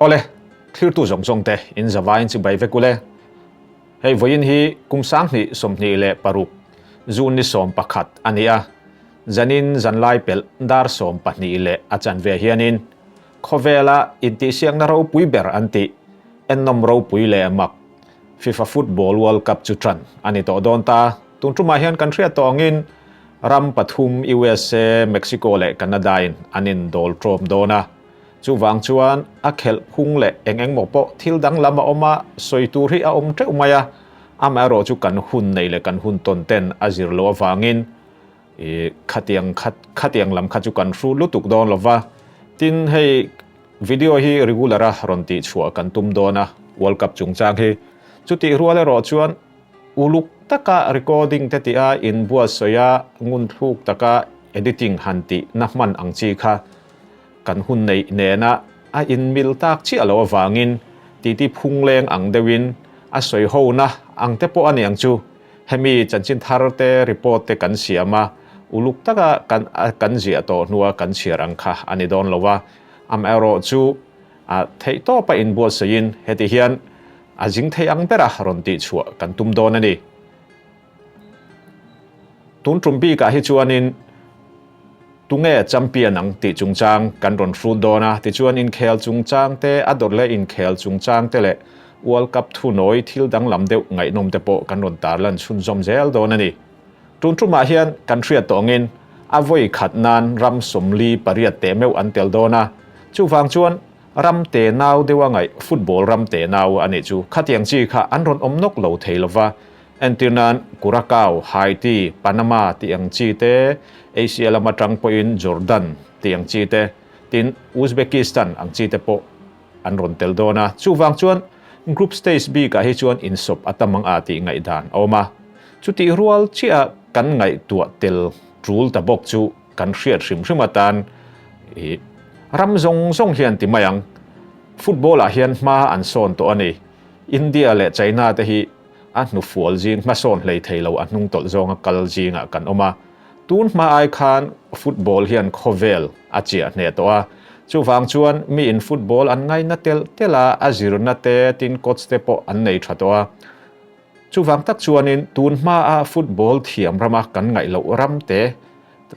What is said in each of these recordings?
Awle, thlirtu zawng zawng te in zavaiin chibai vek ule. Hei vawiin hi kum 2026 June ni 11 a ni a, zanin zanlai pelh dar 12 leh a chanve hianin khawvela intihsiakna ropui ber an tih ennawm ropui leh mak FIFA Football World Cup chu tan a ni tawh dawn ta. Tun tumah hian kan hriat tawh angin ram pathum USA, Mexico leh Canada-in an indawl tawm dawn a. Chuvang chuan a khelh phung leh eng eng maw pawh thil danglam a awm a, sawi tur hi a awm teuh mai a. Amaherawh chu kan hun neih leh kan hun tawn ten a zir loh avangin ih khatiang kha khatiang lam kha chu kan hrut lutuk dawn lo va. Tin hei video hi regular a rawn tih chhuah kan tum dawn a World Cup chungchang hi. Chutih rual erawh chuan uluk taka recording te tih a inbuatsawi a ngunthluk taka editing han tih na hman ang chi kha Kan hun neih nena a inmil tak chiah loh avangin titi phungleng ang deuhin a sawi hona ang te pawh a ni ang chu. Hemi chanchin thar te report te kan siam a, uluk taka kan kan ziah tawh hnua kan chhiar ang kha a ni dawn lo a. Amaherawh chu a theihtawpa inbuatsawihin heti hian a zing thei ang bera rawn tihchhuah kan tum dawn a ni. Tun tum bikah hi chuanin tunge champion ang tih chungchang kan rawn hrut dawn a, tichuan inkhel chungchang te, a dawt leh inkhel chungchang te leh World Cup thunawi thil danglam deuh ngaihnawm te pawh kan rawn tarlan chhunzawm zel dawn a ni. Tun tumah hian kan hriat tawh angin a vawi khat nan ram 48 teh meuh an tel dawn a, chuvang chuan ram te nau deuha ngaih football ram te nau a nih chu khatiang chi kha an rawn awm nawk lo thei lova, Entir nan Curacao, Haiti, Panama tih ang chi te, Asia lam atang pawhin Jordan tih ang chi te, tin Uzbekistan ang chi te pawh an rawn tel dawn a. Chuvang chuan Group stage bikah hi chuan insawp a tam ang a tih ngaihdan a awm a. Chutih rual chiah kan ngaihtuah tel tul ta bawk chu kan hriat hrim hrim atan ih ram zawng zawng hian ti mai ang. Football ah hian hma an sawn tawh a ni. India leh China te hi a hnufual zing hmasawn hlei thei lo a hnung tawlh zawnga kal zingah kan awm a. Tun hma ai khan football hian khawvel a chiah hneh tawh a, chuvang chuan miin football an ngaina telh telh a, a zirna te tin coach te pawh an nei tha tawh a. Chuvang tak chuanin tun hmaa football thiam rama kan ngaih loh ram te,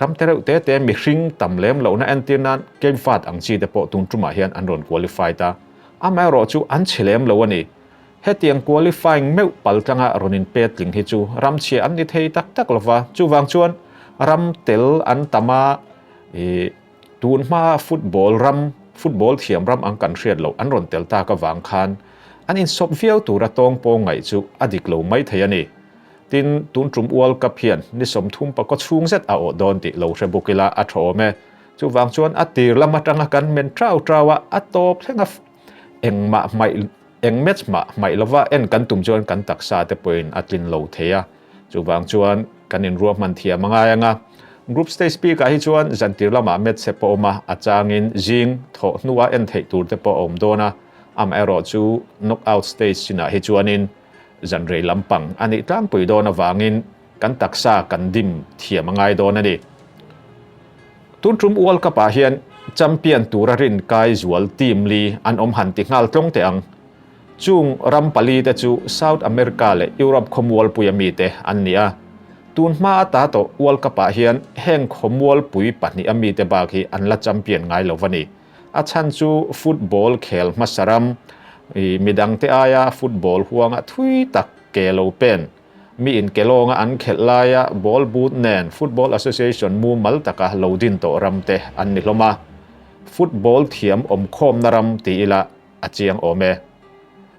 ram te reuh te te mihring tam lem lohna entir nan Cape Verde ang chi te pawh tun tumah hian an rawn qualified a, amaherawh chu an chhe lem lo a ni. Hetiang qualifying meuh pal tlanga rawn in pet tling hi chu ram chhia an ni thei tak tak lova, chuvang chuan ram tel an tam a, ih tun hmaa football ram, football thiam ram ang kan hriat loh an rawn tel tak avang khan an insawp viau tura tawng pawng ngaih chu a dik lo mai thei a ni. Tin, tun tum World Cup hian ni 30 pakaw chhung zet a awh dawn tih lo hre bawk ila a tha awm e. Chuvang chuan a tir lam atanga kan men trau trau a, a tawp thlenga engmah hmaih Eng match mah hmaih lova en kan tum chuan kan taksa te pawhin a tlin lo thei a, chuvang chuan kan inruahman thiam a ngai ang a. Group stage bikah hi chuan zantir lamah match te pawh awm a, a changin zing thawh hnua en theih tur te pawh a awm dawn a, amaherawh chu knockout stage chinah hi chuanin zan rei lampang a nih tlangpui dawn avangin kan taksa kan dim thiam a ngai dawn a ni. Tun tum World Cup ah hian champion tura rin kai zual team li an awm han ti nghal tlawng teh ang. Chung ram pali te chu South America leh Europe khawmualpui a mite an ni a. Tun hma ata tawh World Cup ah hian heng khawmualpui pahnih a mite bak hi an la champion ngai lo va ni. A chhan chu football khel hmasa ram midangte aia football huanga thui tak ke lo pen Mi inke lawnga an khelh laia ball boot nen Football Association mumal taka lo din tawh ram te an ni hlawm a. Football thiam awmkhawmna ram ti ila a chiang awm e.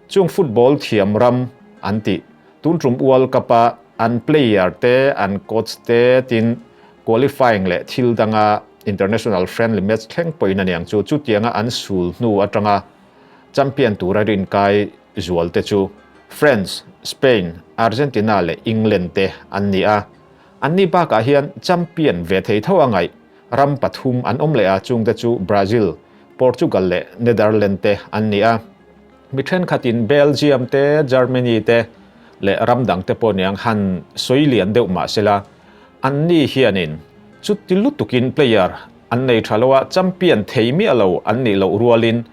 Chung football thiam ram an tih tun tum World Cup-a an player te, an coach te tin qualifying leh thil danga international friendly match thleng pawhin a niang chu chutianga an sul hnu atanga champion tura rinkai zual te chu France, Spain, Argentina leh England te an ni a. Anni bakah hian champion ve thei tho a ngaih ram pathum an awm leh a, chungte chu Brazil, Portugal leh Netherlands te an ni a. Mi thenkhatin Belgium te, Germany te leh ram dang te pawh niang han sawi lian deuh mah sela, anni hianin chuti lutukin player an nei tha lo a, champion thei miah lo an nih loh rualin.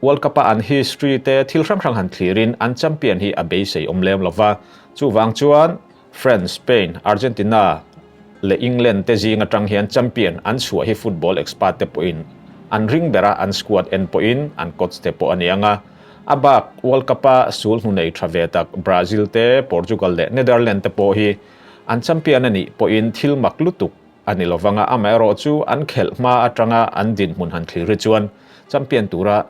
World Cup-a an history te thil hrang hrang han thlirin an champion hi a beisei awm lem lo va. Chuvang chuan France, Spain, Argentina leh England te zing atang hian champion an chhuah hi football expert te pawhin an ring ber a, an squad en pawhin an coach te pawh a ni ang a. A bak World Cup-a sul hnu nei tha ve tak Brazil te, Portugal leh Netherlands te pawh hi an champion a nih pawhin thil mak lutuk a ni lovang a, amaherawhchu an khelh hma atanga an dinhmun han thlir hi chuan champion tura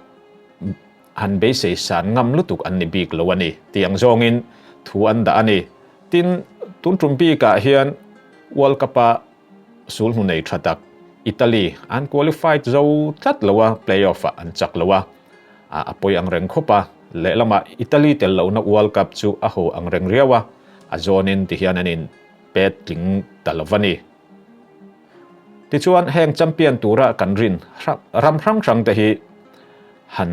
han beisei san ngam lutuk an ni bik lo a ni tih ang zawngin thu an dah a ni. Tin, tun tum bikah hian World Cup-a sul hnu nei tha tak Italy an qualified zo tlat lo a, play-off-ah an chak lo a, a pawi ang reng khawp a, lehlamah Italy tel lohna World Cup chu a ho ang reng riau a, a zawnin tihian an in pet tling ta lo va ni. Tichuan heng champion tura kan rin ram hrang hrang te hi han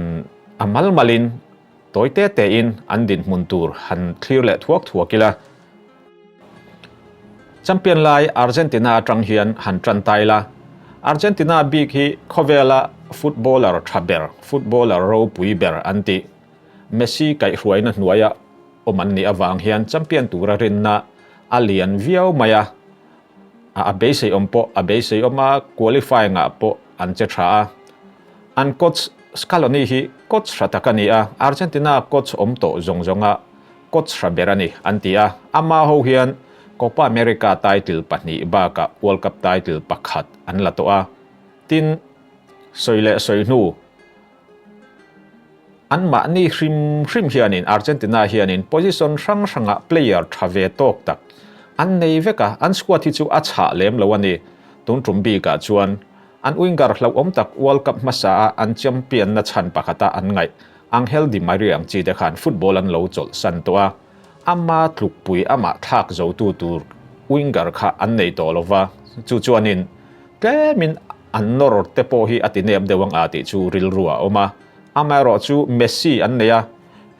a mal malin tawi te te in an dinhmun tur han thlir leh thuak thuak ila. Champion lai Argentina atang hian han tan ta ila. Argentina bik hi khawvela footballer tha ber, footballer ropui ber an tih. Messi kaihhruaina hnuaia awm an nih avang hian champion tura rinna a lian viau mai a, a beisei awm pawh a beisei awm a, qualifying ah pawh an che tha a. An coach Scaloni hi coach hra tak a ni a, Argentina coach awm tawh zawng zawnga coach hra ber a ni an ti a, ama ho hian Copa America title pahnih bakah World Cup title pakhat an la tawh a, tin sawi leh sawi hnu. Anmahni hrim hrim hianin Argentina hianin position hrang hrangah player tha ve tawk tak an nei vek a, an squad hi chu a chhah lem lo a ni. Tun tum bikah chuan an winger hlauhawm tak World Cup hmasa a an champion na chhan pakhata an ngaih Angel Di Maria ang chi te khan football an lo chawlhsan tawh a, ama tlukpui amah thlak zotu tur winger kha an nei tawh lo va, chu chuanin Tlemin an nawr te pawh hi a ti nep deuh ang a tih chu rilru a awm a, amaherawh chu Messi an nei a,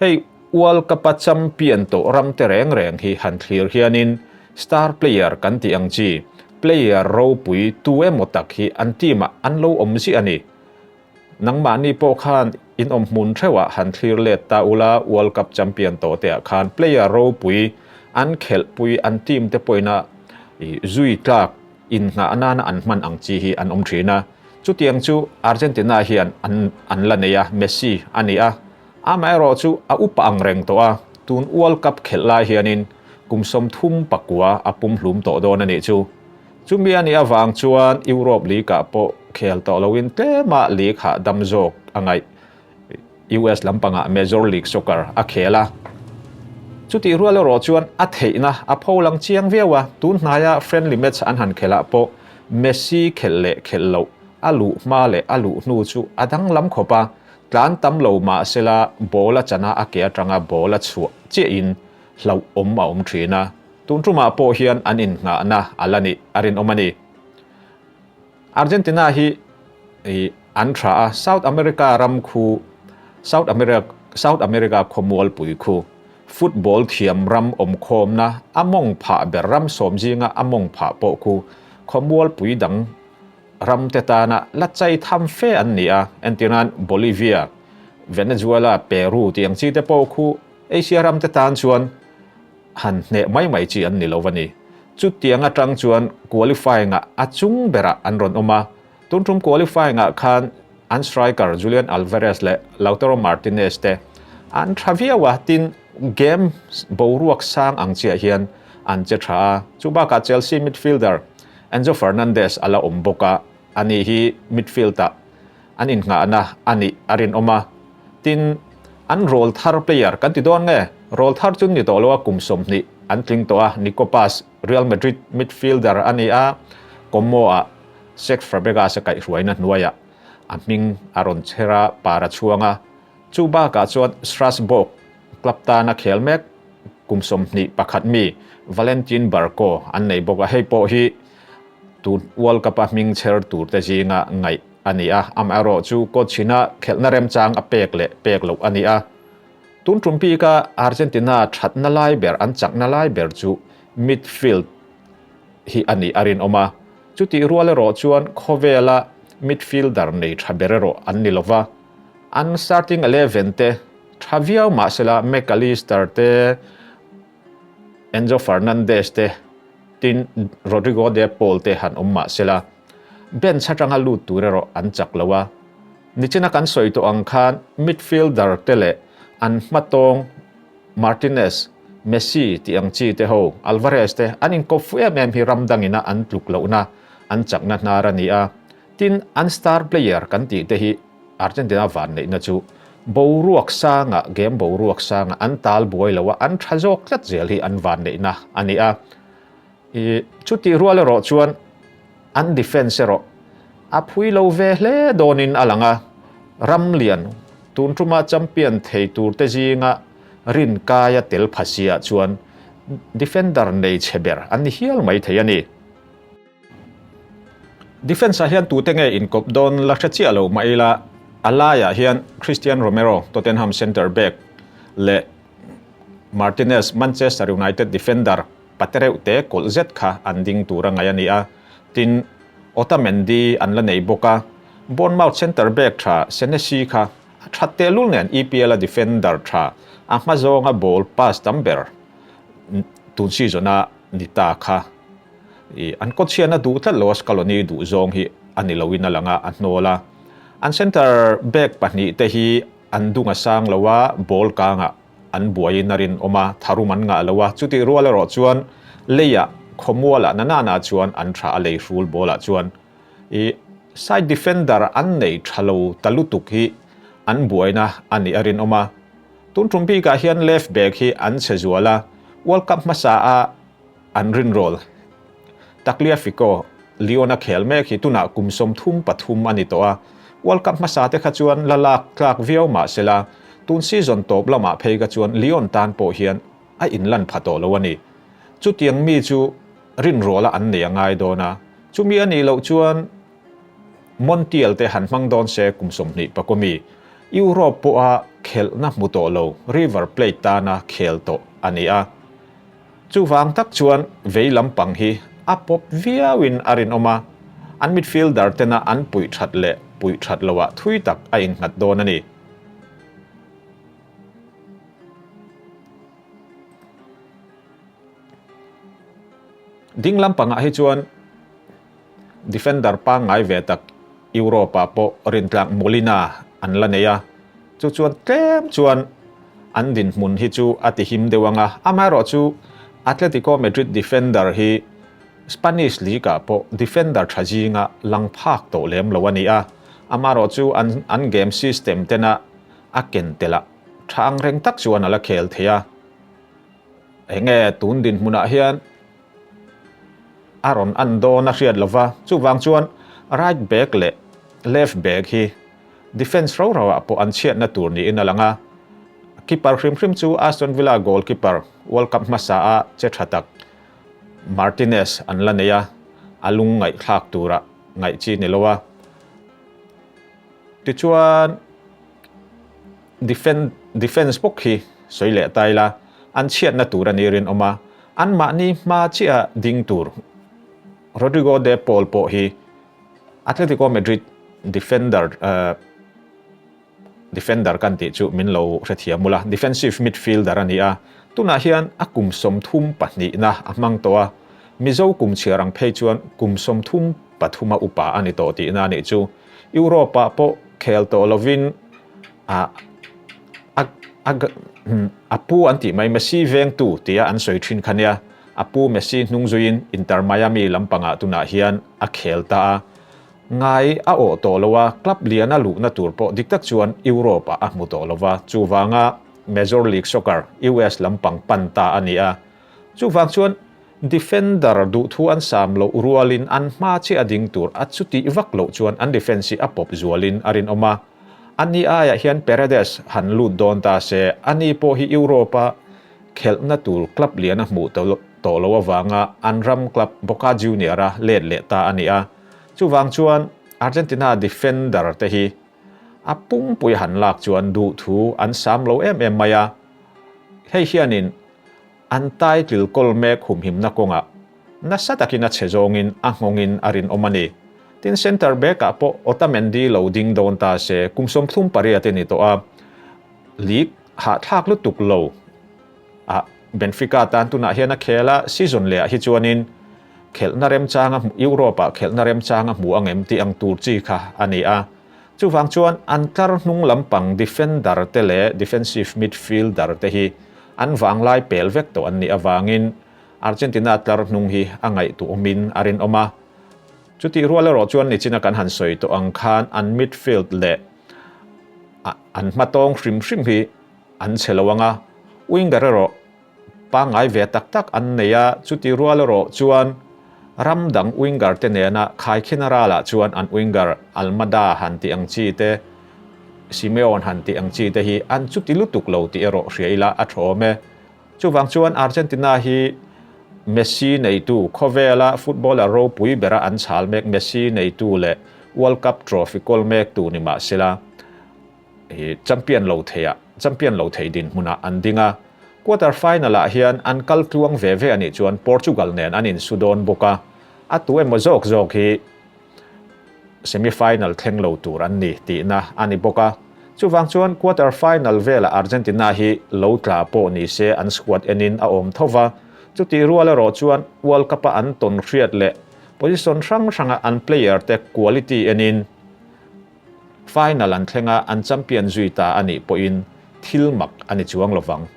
hei World Cup a champion tawh ram te reng reng hi han thlir hianin star player kan tih ang chi player ropui tu emaw tak hi an team ah an lo awm ziah a ni. Nangmahni pawh khan in awm hmun theuhah han thlir let ta ula, World Cup champion tawh te ah khan player ropui an khelhpui an team te pawhin a zui tlak innghah nana an hman ang chi hi an awm thin a. Chutiang chu Argentina hian an an la nei a, Messi a ni a. Amaherawh chu a upa ang reng tawh a, tun World Cup khelh lai hianin kum 39 a pumhlum tawh dawn a nih chu. Chumi a nih avang chuan Europe League ah pawh khel tawh loin tlema league hahdam zawk a ngaih. US lampangah Major League Soccer a khel a. Chutih rual erawh chuan a theihna a pholang chiang viau a, tun hnaia friendly match an han khelh ah pawh Messi khelh leh khelh loh a luh hma leh a luh hnu chu a danglam khawp a, tlan tam lo mahsela ball a chana a ke atanga ball a chhuah chiahin hlauhawm a awm thin a. Tun tumah pawh hian an innghahna a la nih a rinawm a ni. Argentina hi an tha a, South America ram khu South America South America khawmualpui khu football thiam ram awmkhawmna a mawng phah ber ram sawm zinga a mawng phah pawh khu khawmualpui dang ram te tana la chai tham fe an ni a, entirnan Bolivia, Venezuela, Peru tih ang chi te pawh khu Asia ram te tan chuan han hneh mai mai chi an ni lo a ni. Chutiang atang chuan qualifying ah a chung berah an rawn awm a, tun tum qualifying ah khan an striker Julian Alvarez leh Lautaro Martinez te an tha viau a, tin game boruak sang ang chiah hian an che tha a, chu bakah Chelsea midfielder Enzo Fernandez a la awm bawk a, ani hi midfield ah an innghahna a nih a rinawm a, tin, an rawl thar player kan ti dawn nge? Rawl thar chu ni tawh lo a, kum 20 an tling tawh a, Nico Paz, Real Madrid midfielder a ni a, Como-ah Cesc Fabregas a kaihhruaina hnuaiah a hming a rawn chher a, par a chhuang a, chu bakah chuan Strasbourg club tana khel mek kum 21 mi Valentin Barco an nei bawk a, hei pawh hi tun World Cup-a hming chher turte zinga ngaih a ni a, amaherawh chu coach-ina khelhna remchang a pek leh pek loh a ni a. Tun tum bika Argentina thatna lai ber, an chakna lai ber chu midfield hi a nih a rinawm a. Chutih rual erawh chuan khawvela midfielder nei tha ber erawh an ni lova. An starting 11 te tha viau mahsela Mac Allister te, Enzo Fernandez te, tin Rodrigo De Paul te han awm mahsela bench atanga lut tur erawh an chak lo a. Nichina kan sawi tawh ang khan midfielder te leh an hmatawng Martinez, Messi tih ang chi te ho, Alvarez te an inkawp fu em em hi ram dangina an tluk lohna, an chakna hnar a ni a. Tin, an star player kan tih te hi Argentina vanneihna chu boruak sanga, game boruak sanga an tal buai lo a, an tha zawk tlat zel hi an vanneihna a ni a. I chutih rual erawh chuan an defence erawh a phui lo ve hle dawnin a lang a, ram lian tun tuma champion thei tur te zinga rin kaia tel phasia chuan defender nei chhe ber an ni hial mai thei a ni. Defence ah hian tute nge inkawp dawn la hre chiah lo mah ila a laiah hian Cristian Romero, Tottenham centre back, leh Martinez, Manchester United defender, pate reuh te kawlh zet kha an ding tur a ngaih a ni a. Tin, Otamendi an la nei bawk a, Bournemouth centre back tha Senesi kha a that tehlul nen EPL a defender tha a hma zawnga ball pass tam ber tun season a ni ta kha. I an coach hian a duh tlat lo a, Scaloni duh zawng hi a ni loin a lang a, a hnawl a. An centre back pahnihte hi an dung a sang lo a, ball kangah an buaiin a rinawm a, tharum an ngah lo a, chutih rual erawh chuan leiah khawmualah na nana chuan an tha a lei hrul ball-ah chuan i side defender an nei tha lo ta lutuk hi an buaina a nih a rinawm a. Tun tum bikah hian left back hi an chhe zual a, World Cup hmasa a An rinrawl Tagliafico, Lyon a khel mek hi tunah kum 33 a ni tawh a, World Cup hmasa te kha chuan la lak tlak viau mah sela, tun season tawp lamah phei kha chuan Lyon tan pawh hian a inlan pha tawh lo a ni. Chutiang mi chu rinrawla an nei a ngai dawn a, chumi a nih loh chuan Montiel te han hmang dawn se kum 20 pakaw mi, Europe pawha khelhna hmu tawh lo River Plate tana khel tawh a ni a. Chuvang tak chuan vei lampang hi a pawp viauin a rinawm a, an midfielder tena an puih that leh puih that loah thui tak a innghat dawn a ni. Ding lampangah hi chuan defender pangngai ve tak Europe-ah pawh rintlak Molina an la nei a, chu chuan tlem chuan an dinhmun hi chu a ti him deuh ang a, amaherawhchu Atletico Madrid defender hi Spanish League-ah pawh defender tha zinga lang phak tawh lem lo a ni a, amaherawhchu an an game system tena a ken telh tha ang reng tak chuan a la khel thei a, enge tun dinhmunah hian A rawn an dawn a hriat lova, chuvang chuan right back leh left back hi defence ro ro ah pawh an chhiatna tur niin a lang a. Keeper hrim hrim chu Aston Villa goalkeeper World Cup hmasa a che tha tak Martinez an la nei a, a lung ngaihthlak tura ngaih chi ni lo a. Tichuan Defend defence bawk hi sawi leh ta ila, an chhiatna tur a ni rinawm a, anmahni hma chiah ding tur Rodrigo De Paul pawh hi Atletico Madrid defender defender kan tih chu min lo hrethiam ula, defensive midfielder a ni a, tunah hian a kum 32 na a hmang tawh a, Mizo kum chhiar ang phei chuan kum 33 a upa a ni tawh tihna a nih chu. Europe-ah pawh khel tawh lovin a a a a pu an tih mai Messi vengtu tia an sawi thin kha nia, a pu Messi hnung zuiin Inter Miami lampangah tunah hian a khel ta a, ngai a awh tawh lo a, club liana luhna tur pawh dik tak chuan Europe-ah a hmu tawh lo va, chuvanga Major League Soccer, US lampang pan ta a ni a, chuvang chuan Defender duhthu an sam loh rualin an hma chiah a ding tur a chutih vak loh chuan an defence hi a pawp zualin a rinawm a. Ani aiah hian Paredes han lut dawn ta se, ani pawh hi Europe-a khelhna tur club lian a hmuh tawh loh avanga an ram club Boca Junior-a let leh ta a ni a. Chuvang chuan Argentina defender te hi a pumpui han lak chuan duhthu an sam lo em em mai a. Hei hianin An title kawl mek humhimna kawngah nasa takin a chhe zawngin a nghawngin a rinawm a ni. Tin, centre back-ah pawh Otamendi lo ding dawn ta se, kum 38 a ni tawh a, league hahthlak lutuk lo a Benfica tan tunah hian a khel a, season lehah hi chuanin khelhna remchanga Europe-ah khelhna remchanga hmu ang em tih ang tur chi kha a ni a. Chuvang chuan an tlar hnung lampang defender te leh defensive midfielder te hi an vanglai pel vek tawh an nih avangin Argentina tlar hnung hi a ngaihtuahawmin a rinawm a. Chutih rual erawh chuan nichina kan han sawi tawh ang khan an midfield leh an hmatawng hrim hrim hi an chhe lo ang a, winger erawh pangngai ve tak tak an nei a, chutih rual erawh chuan ram dang winger te nena khaikhina ralah chuan an winger Almada han tih ang chi te, Simeone han tih ang chi te hi an chuti lutuk lo tih erawh hria ila a tha awm e. Chuvang chuan Argentina hi Messi neitu, khawvela footballer ropui bera an chhal mek Messi neitu leh World Cup trophy kawl mektu ni mah sela, champion lo theiah, champion lo thei dinhmunah an ding a. Quarter final-ah hian an kal tluang ve ve a nih chuan Portugal nen an insu dawn bawk a, a tu emaw zawk zawk hi semi final thleng lo tur an ni tihna a ni bawk a. Chuvang chuan quarter final velah Argentina hi lo tla pawh ni se an squad enin a awm tho va, chutih rual erawh chuan World Cup-a an tawn hriat leh position hrang hranga an player te quality enin final an thleng a, an champion zui ta a nih pawhin thil mak a ni chuang lovang.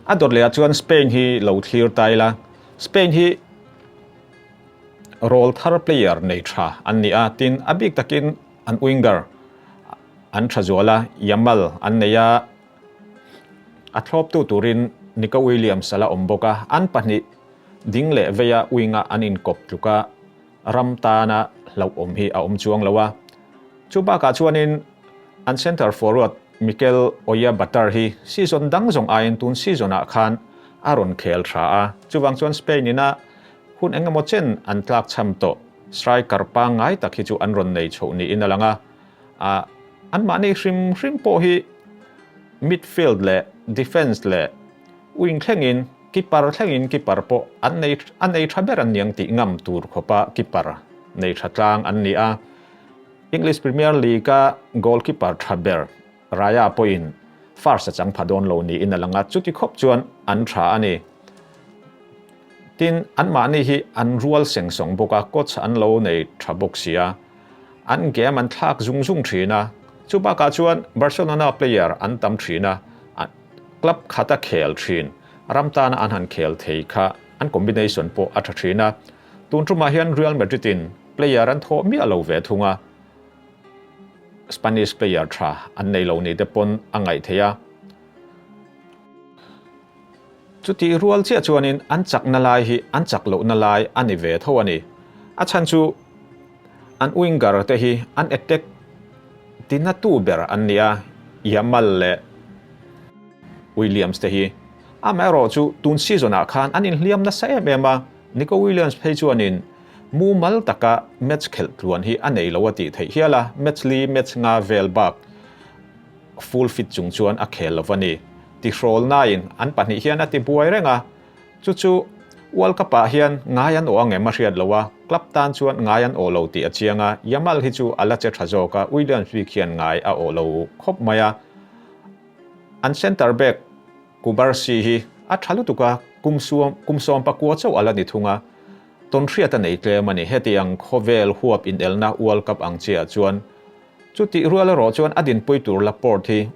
A dawt lehah chuan Spain hi lo thlir ta ila, Spain hi rawl thar player nei tha an ni a, tin a bik takin an winger an tha zual a, Yamal an nei a, a thlawptu turin Nico Williams a la awm bawk a, an pahnih ding leh veia wing-a an inkawp tluk a, ram tana hlauhawm hi a awm chuang lo a. Chu bakah chuanin an centre forward Mikel Oyabatar hi season dang zawng aiin tun season-ah khan a rawn khel tha a, chuvang chuan Spain ina hun eng emaw chen an tlak cham tawh striker pangngai tak hi chu an rawn nei chhoh niin a lang a. A anmahni hrim hrim pawh hi midfield leh defence leh wing thlengin Keeper thlengin keeper pawh an nei a nei tha ber an niang tih ngam tur khawpa keeper nei tha tlang an ni a. English Premier League-a goalkeeper tha ber Raya pawhin first a chang pha dawn lo niin a lang a, chuti khawp chuan an tha a ni. Tin, anmahni hi an rual seng sawng bawk a, coach an lo nei tha bawk si a, an game an thlak zung zung thin a. Chu bakah chuan Barcelona player an tam thin a, Club khata khel thin, ram tana an han khel thei kha an combination pawh a tha thin a. Tun tumah hian Real Madrid in player an thawh miah lo ve thung a, Spanish player tha an nei lo ni te pawn a ngaih theih a. Chutih rual chiah chuanin an chakna lai hi an chak lohna lai a ni ve tho a ni. A chhan chu an winger te hi an attack tinatu ber an ni a, Yamal leh Williams te hi. Amaherawh chu tun season ah khan an inhliam nasa em em a, Nico Williams phei chuanin mumal taka match khelh tluan hi a nei lo a tih theih hial a, match li match nga vel bak full fit chung chuan a khel lo va ni. Tihrawlnain an pahnih hian a ti buai reng a, chu chu World Cup ah hian ngai an awh ang em a hriat lo a, club tan chuan ngai an awh lo tih a chiang a, Yamal hi chu a la che tha zawk a, Williams bik hian ngai a awh lo khawp mai a. An centre back Kubarsi hi a tha lutuk a, kum suam kum 19 chauh a la ni thung a, tawnhriat a nei tlem a ni. Hetiang khawvel huap inelna World Cup ang chiah chuan chutih rual erawh chuan a dinpui tur Laporte hi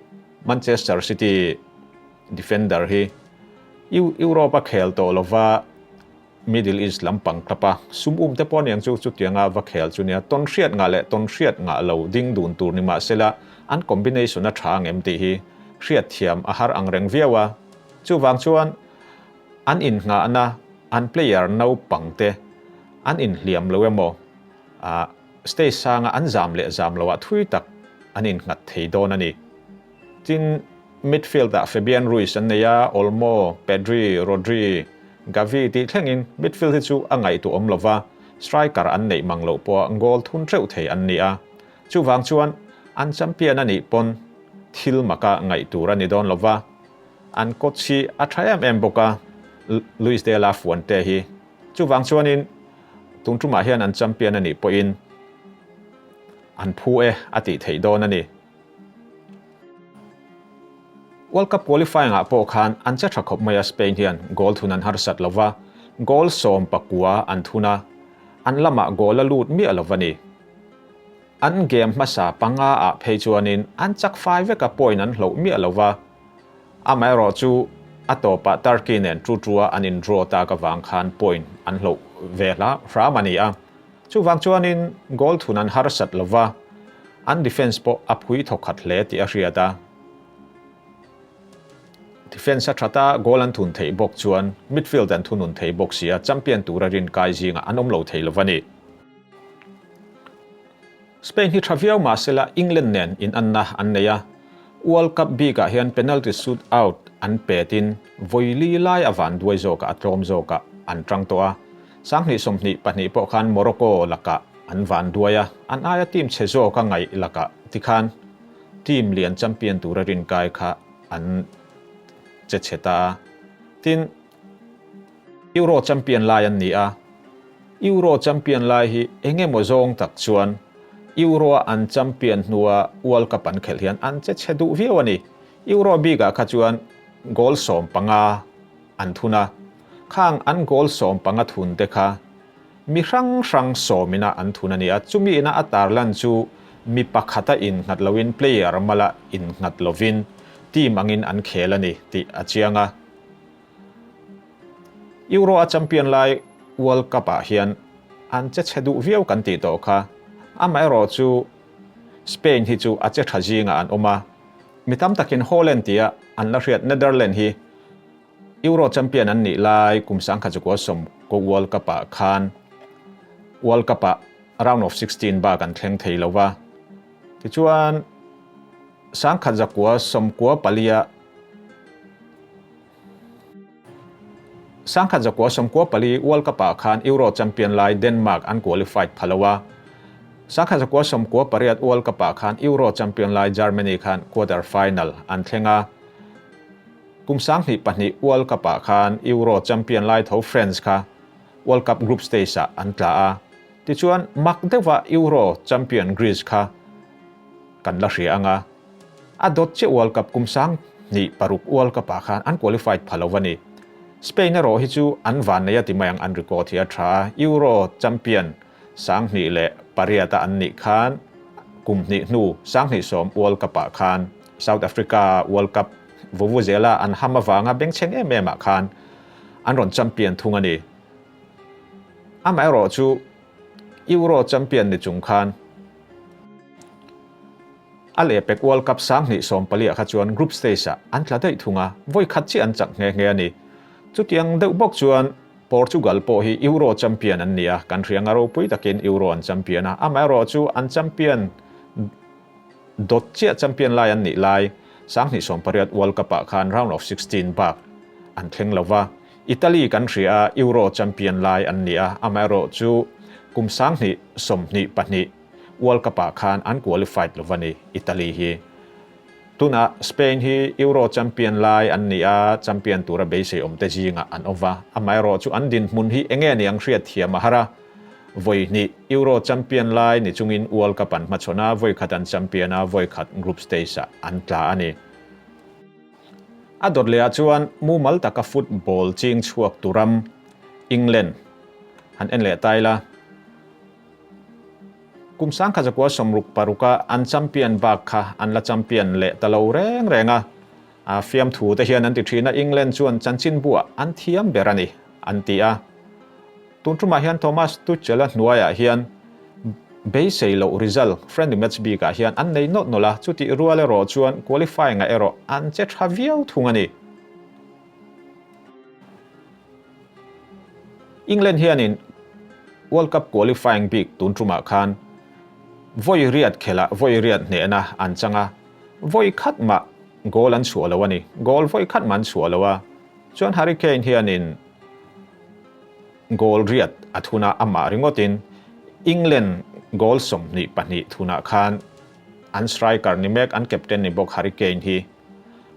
Manchester City defender hi Europe a khel tawh lova Middle East lampang club a sum um te pawh aniang chu chutianga va khel chu nia tawn hriat ngah leh tawn hriat ngah lo ding dun tur ni mahsela an combination a tha ang em tih hi hriat thiam a har ang reng viau a. Chuvang chuan an innghahna an player naupang te an inhliam lo emaw ah stage sanga an zam leh zam loh ah thui tak an innghat thei dawn a ni. Tin, midfield-ah Fabian Ruiz an nei a, Olmo, Pedri, Rodri, Gavi tih thlengin midfield hi chu a ngaihtuahawm lo va, striker an neih mang loh pawha goal thun teuh thei an ni a. Chuvang chuan an champion a nih pawn thil maka ngaih tur a ni dawn lo va, an coach hi a tha em em bawk a, Luis de la Fuente hi. Chuvang chuanin. Tun tumah hian an champion a nih pawhin an phu e a tih theih dawn a ni. World Cup qualifying ah pawh khan an che tha khawp mai a, Spain hian goal thun an harsat lo va, goal 19 an thun a, an lamah goal a lut miah lo va ni. An game hmasa panga ah phei chuanin an chak fai vek a, point an hloh miah lo va, amaherawhchu a tawpah Turkey nen tu tu a an in draw tak avang khan point an hloh ve hram a ni a. Chuvang chuanin goal thun an harsat lo va, an defence pawh a phui thawkhat hle tih a hriat a. Defence a that a, goal an thun theih bawk chuan midfield an thunun thei bawk si a, champion tura rinkai zingah an awm lo thei lo va ni. Spain hi tha viau mah sela England nen inanna an nei a, World Cup bikah hian penalty shoot out an petin vawi li lai a vanduai zawkah a tlawm zawkah an tang tawh a, 2022 pawh khan Morocco lakah an vanduai a, an aia team chhe zawka ngaih lakah tikhan team lian champion tura rinkai kha an che chhe ta a. Tin, Euro champion lai an ni a, Euro champion lai hi eng emaw zawng tak chuan Euro-a an champion hnua World Cup an khelh hian an che chhe duh viau a ni. Euro bikah kha chuan goal 15 an thun a, khang an goal 15 thun te kha mi hrang hrang sawmina an thun a ni a, chumi ina a tarlan chu mi pakhata innghat loin player mala innghat lovin team angin an khel a ni tih a chiang a. Euro a champion lai World Cup ah hian an che chhe duh viau kan tih tawh kha, amaherawh chu Spain hi chu a che tha zingah an awm a, mi tam takin Holland tia an la hriat Netherlands hi Euro champion an nih lai kum 1910 World Cup ah khan World Cup ah round of 16 bak an thleng thei lo va, tichuan 1994 a 1994 World Cup ah khan Euro champion lai Denmark an qualified pha lo a, 1998 World Cup ah khan Euro champion lai Germany khan quarter final an thleng a, kum 2002 World Cup ah khan Euro champion lai tho France kha World Cup group stage ah an tla a, tichuan mak deuha Euro champion Greece kha kan la hria ang a. A dawt chiah World Cup kum 2006 World Cup ah khan an qualified pha lo a ni. Spain erawh hi chu an vannei a ti mai ang an record hi a tha a, Euro champion 2008 a an nih khan kum hnih hnu 2010 World Cup ah khan South Africa World Cup vuvuzela an ham avanga bengchheng em em ah khan an rawn champion thung a ni. Amaherawh chu Euro champion ni chung khan A lehpek World Cup 2014 ah kha chuan group stage ah an tla daih thung a, vawi khat chiah an chak nghe nghe a ni. Chutiang deuh bawk chuan Portugal pawh hi Euro champion an ni a, kan hriang a ropui takin Euro an champion a, amaherawh chu an champion dawt chiah champion lai an nih lai 2018 World Cup ah khan round of 16 bak an thleng lo va. Italy kan hria a, Euro champion lai an ni a, amaherawh chu kum 2022 World Cup ah khan an qualified lo va ni Italy hi. Tunah Spain hi Euro champion lai an ni a, champion tura beisei awm te zingah an awm va. Amaherawh chu an dinhmun hi enge ni ang hriat thiam a har a. Vawi hnih Euro champion lai ni chungin World Cup an hmachhawn a, vawi khat an champion a, vawi khat group stage ah an tla a ni. A dawt leh ah chuan mumal taka football ching chhuak tu ram England han en leh ta ila. Kum 1966 a an champion bak kha an la champion leh ta lo reng reng a, a fiamthu te hian an ti thin a, England chuan chanchinbuah an thiam ber a ni an ti a. Tun tumah hian Thomas Tuchel a hnuaiah hian beisei loh result friendly match bikah hian an nei nawlh nawlh a, chutih rual erawh chuan qualifying ah erawh an che tha viau thung a ni. England hianin World Cup qualifying bik tun tumah khan vawi riat khelh vawi riat hnehna an chang a, vawi khat mah goal an chhuah lo a ni. Goal vawi khat mah an chhuah lo a, chuan Harry Kane hianin goal riat a thun a, amah ringawtin England goal 22 thunah khan an striker ni mek, an captain ni bawk Harry Kane hi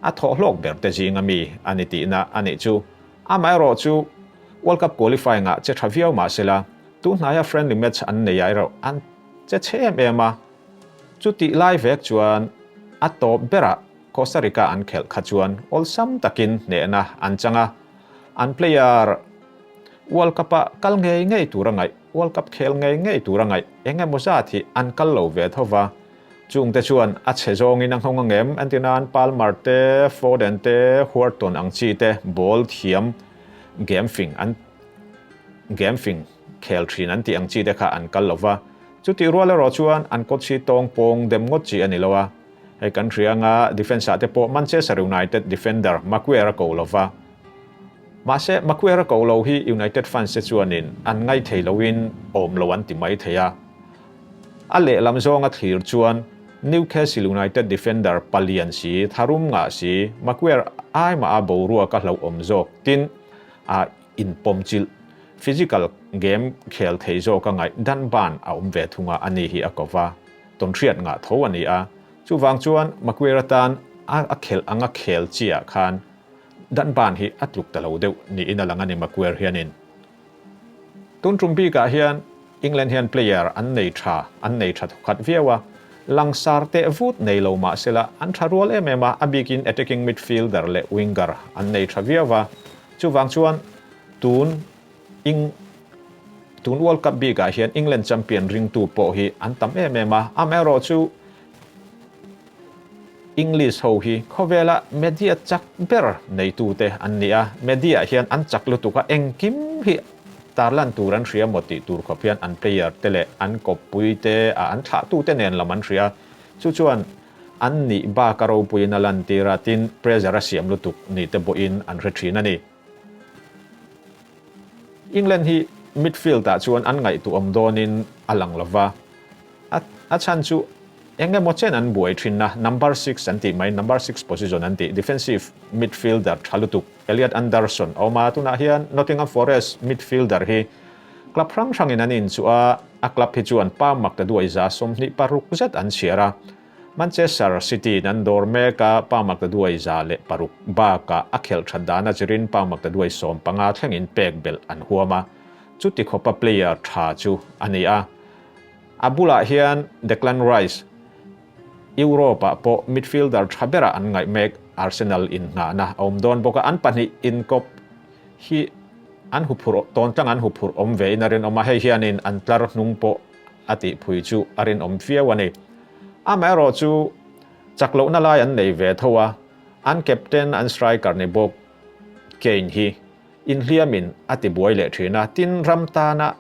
a thawh hlawk ber te zinga mi a ni tihna a nih chu. Amaherawh chu World Cup qualifying ah che tha viau mah sela. Tun hnaia friendly match an nei ah erawh an che chhe em em a, chutih lai vek chuan a tawp berah Costa Rica an khelh kha chuan awlsam takin hnehna an chang a, an player World Cup ah kal ngei ngei tur a ngaih, World Cup khel ngei ngei tur a ngaih eng emaw zat hi an kal lo ve tho va, chungte chuan a chhe zawngin a nghawng ang em? Entir nan Palmer te, Foden te, Wharton ang chi te ball thiam game fing an game fing khel thin an tih ang chi te kha an kal lo va, chutih rual erawh chuan an coach hi tawng pawng dem ngawt chi a ni lo a, hei kan hria anga defence ah te pawh Manchester United defender Maguire a ko lo va, mahse Maguire a ko lo hi United fans te chuanin an ngaithei loin awm lo an ti mai thei a, a lehlam zawnga thlir chuan Newcastle United defender palian si, tharum ngah si, Maguire ai mah a boruak a hlauhawm zawk tin a inpawmchilh, physical game khel thei zawk a ngaih dan ban a awm ve thung a, a ni hi a ko va, tawnhriat ngah tho a ni a. Chuvang chuan Maguire atan a khelh anga khel chiah khan dan ban hi a tluk ta lo deuh niin a lang a ni Maguire hianin. Tun tum bikah hian England hian player an nei tha, an nei tha thawkhat viau a, langsar teh vut nei lo mah sela an tha rual em em a, a bikin attacking midfielder leh winger an nei tha viau a, chuvang chuan tun Eng tun World Cup bikah hian England champion ringtu pawh hi an tam em em a, amaherawhchu English ho hi khawvela media chak ber neitute an ni a, media hian an chak lutuk a, engkim hi tarlan tur an hria maw tih tur khawp hian an player te leh an kawppui te a an thlahtute nen lam an hria, chu chuan an nih bak a ropuiin a lantir a, tin pressure a siam lutuk ni te pawhin an hre thin a ni. England hi midfield ah chuan an ngaihtuahawm dawnin a lang lova, a a chhan chu eng emaw chen an buai thin a, number six an tih mai, number six position an tih, defensive midfielder tha lutuk Elliot Anderson a awm a, tunah hian Nottingham Forest midfielder hi club hrang hrangin an inchuh a, a club hi chuan pa maktaduai 26 zet an chhiar a. Manchester City in an dawr mek a, pa maktaduai 106 bakah a khelh that dan a zirin pa maktaduai 15 thlengin pek belh an huam a, chuti khawpa player tha chu a ni a. A bulah hian Declan Rice, Europe-ah pawh midfielder tha berah an ngaih mek, Arsenal innghahna a awm dawn bawk a, an pahnih inkawp hi an huphurh tawn tlang an huphurh awm ve in a rinawm a, hei hianin an tlar hnung pawh a tihphui chu a rinawm viau a ni. Amaherawh chu chak lohna lai an nei ve tho a, an captain, an striker ni bawk Kane hi inhliamin a tibuai leh thin a, tin ram tana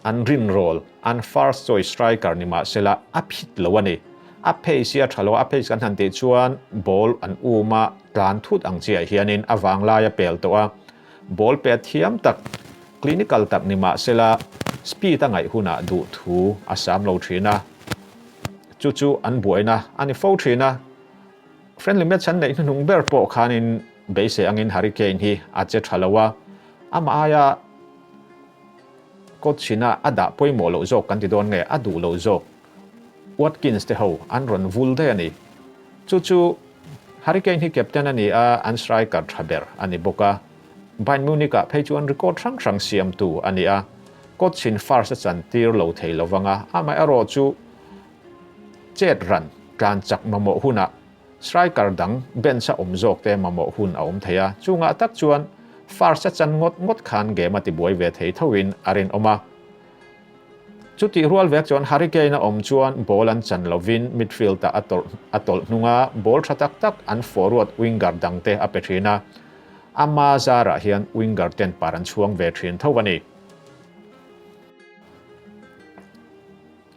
an rinrawl, an first choice striker ni mahsela a phit lo a ni. A pace hi a tha lo a, a pace kan han tih chuan ball an um a, tlan thut ang chiah hianin a vanglai a pel tawh a, ball pe thiam tak, clinical tak ni mahsela speed a ngaih hunah duh thu a sam lo thin a, chu chu an buaina a ni fo thin a. Friendly match an neih hnuhnung ber pawh khanin beisei angin Harry Kane hi a che tha lo a, amah aia coach ina a dah pawimawh loh zawk kan ti dawn nge a duh loh zawk Watkins te ho an rawn vul daih a ni. Chu chu Harry Kane hi captain a ni a, an striker tha ber a ni bawk a, Bayern Munich ah phei chuan record hrang hrang siamtu a ni a, coach in first a chan tir lo thei lo vang a, amaherawh chu chet ran tlan chak mamawh hunah striker dang bench a awm zawk te mamawh hun a awm thei a, chungah tak chuan first a chan ngawt ngawt khan game a tibuai ve thei thoin a rinawm a. Chutih rual vek chuan Harry Kane a awm chuan ball an chan lovin midfield-ah a tawlh a tawlh hnung a, ball tha tak tak an forward winger dangte a pe thin a, ama zarah hian winger ten par an chhuang ve thin tho a ni.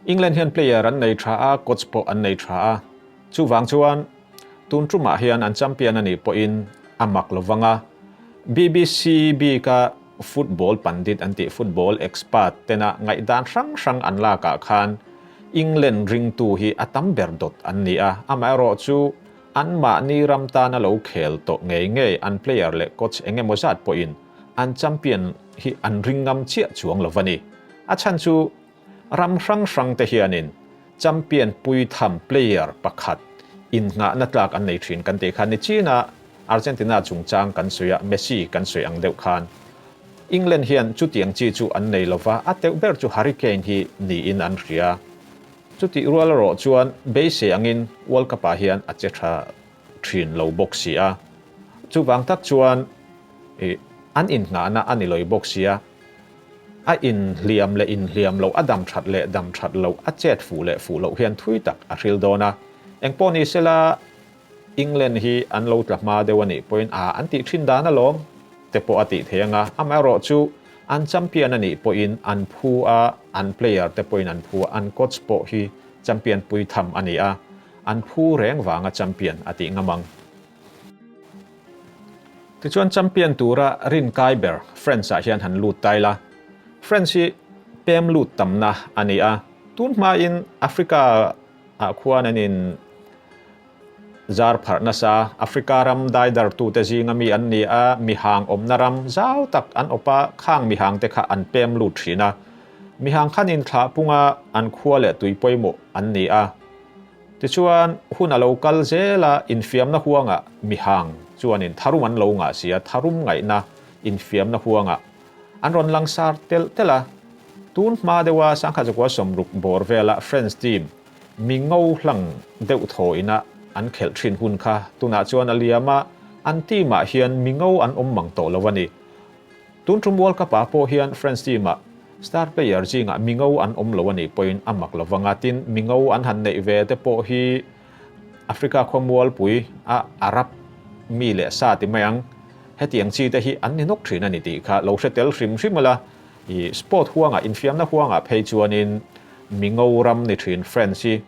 England hian player an nei tha a, coach pawh an nei tha a, chuvang chuan tun tumah hian an champion a nih pawhin a mak lo vang a, BBC bika football pandit an tih football expert tena ngaihdan hrang hrang an lakah khan England ringtu hi a tam ber dawt an ni a, amaherawhchu anmahni ram tana lo khel tawh ngei ngei an player leh coach eng emaw zat pawhin an champion hi an ring ngam chiah chuang lo va ni. A chhan chu Ram hrang hrang te hianin champion pui tham player pakhat innghahna tlak an nei thin kan tih khan ni China, Argentina chungchang kan sawi a, Messi kan sawi ang deuh khan. England hian chutiang chi chu an nei lova, a teuh ber chu Harry Kane hi niin an hria. Chutih rual erawh chuan beisei angin World Cup-ah hian a che tha thin lo bawk si a. Chuvang tak chuan an innghahna a ni lawih bawk si a, a inhliam leh inhliam loh, a dam that leh dam that loh, a chet fuh leh fuh loh hian thui tak a hril dawn a. Engpawh ni sela England hi an lo tla hma deuh a nih pawhin a an tih thin dan alawm te pawh a tih thei ang a, amaherawh chu an champion a nih pawhin an phu a, an player te pawhin an phu a, an coach pawh hi champion pui tham a ni a, an phu reng vanga champion a tih ngam ang. Tichuan champion tura rin kai ber France ah hian han lut ta ila, France hi pem lut tamna a ni a, tun hmain Africa ah khuan an in zar pharh nasa. Africa ram daidartute zinga mi an ni a, mihang awmna ram zau tak an awp a, khang mihangte kha an pem lut thin a. Mihang khan inthlah punga an khua leh tui pawimawh an ni a. Tichuan, hun a lo kal zel a, infiamna huangah mihang chuanin tharum an lo ngah si a, tharum ngaihna infiamna huangah an rawn langsar telh telh a. Tun hma deuha sangkhat zakua 60 bawr vela French team Mi ngo hlang deuh thaw ina an khelh thin hun kha tunah chuan a liam a, an team ah hian mi ngo an awm mang tawh lo a ni. Tun tum World Cup ah pawh hian France team ah star player zingah mi ngo an awm lo a nih pawhin a mak lo vang a, tin mi ngo an han neih ve te pawh hi Africa khawmualpui a Arab mi leh sa ti mai ang, hetiang chi te hi an ni nawk thin a ni tih kha lo hre tel hrim hrim ila. I sport huangah, infiamna huangah phei chuanin mi ngo ram ni thin France hi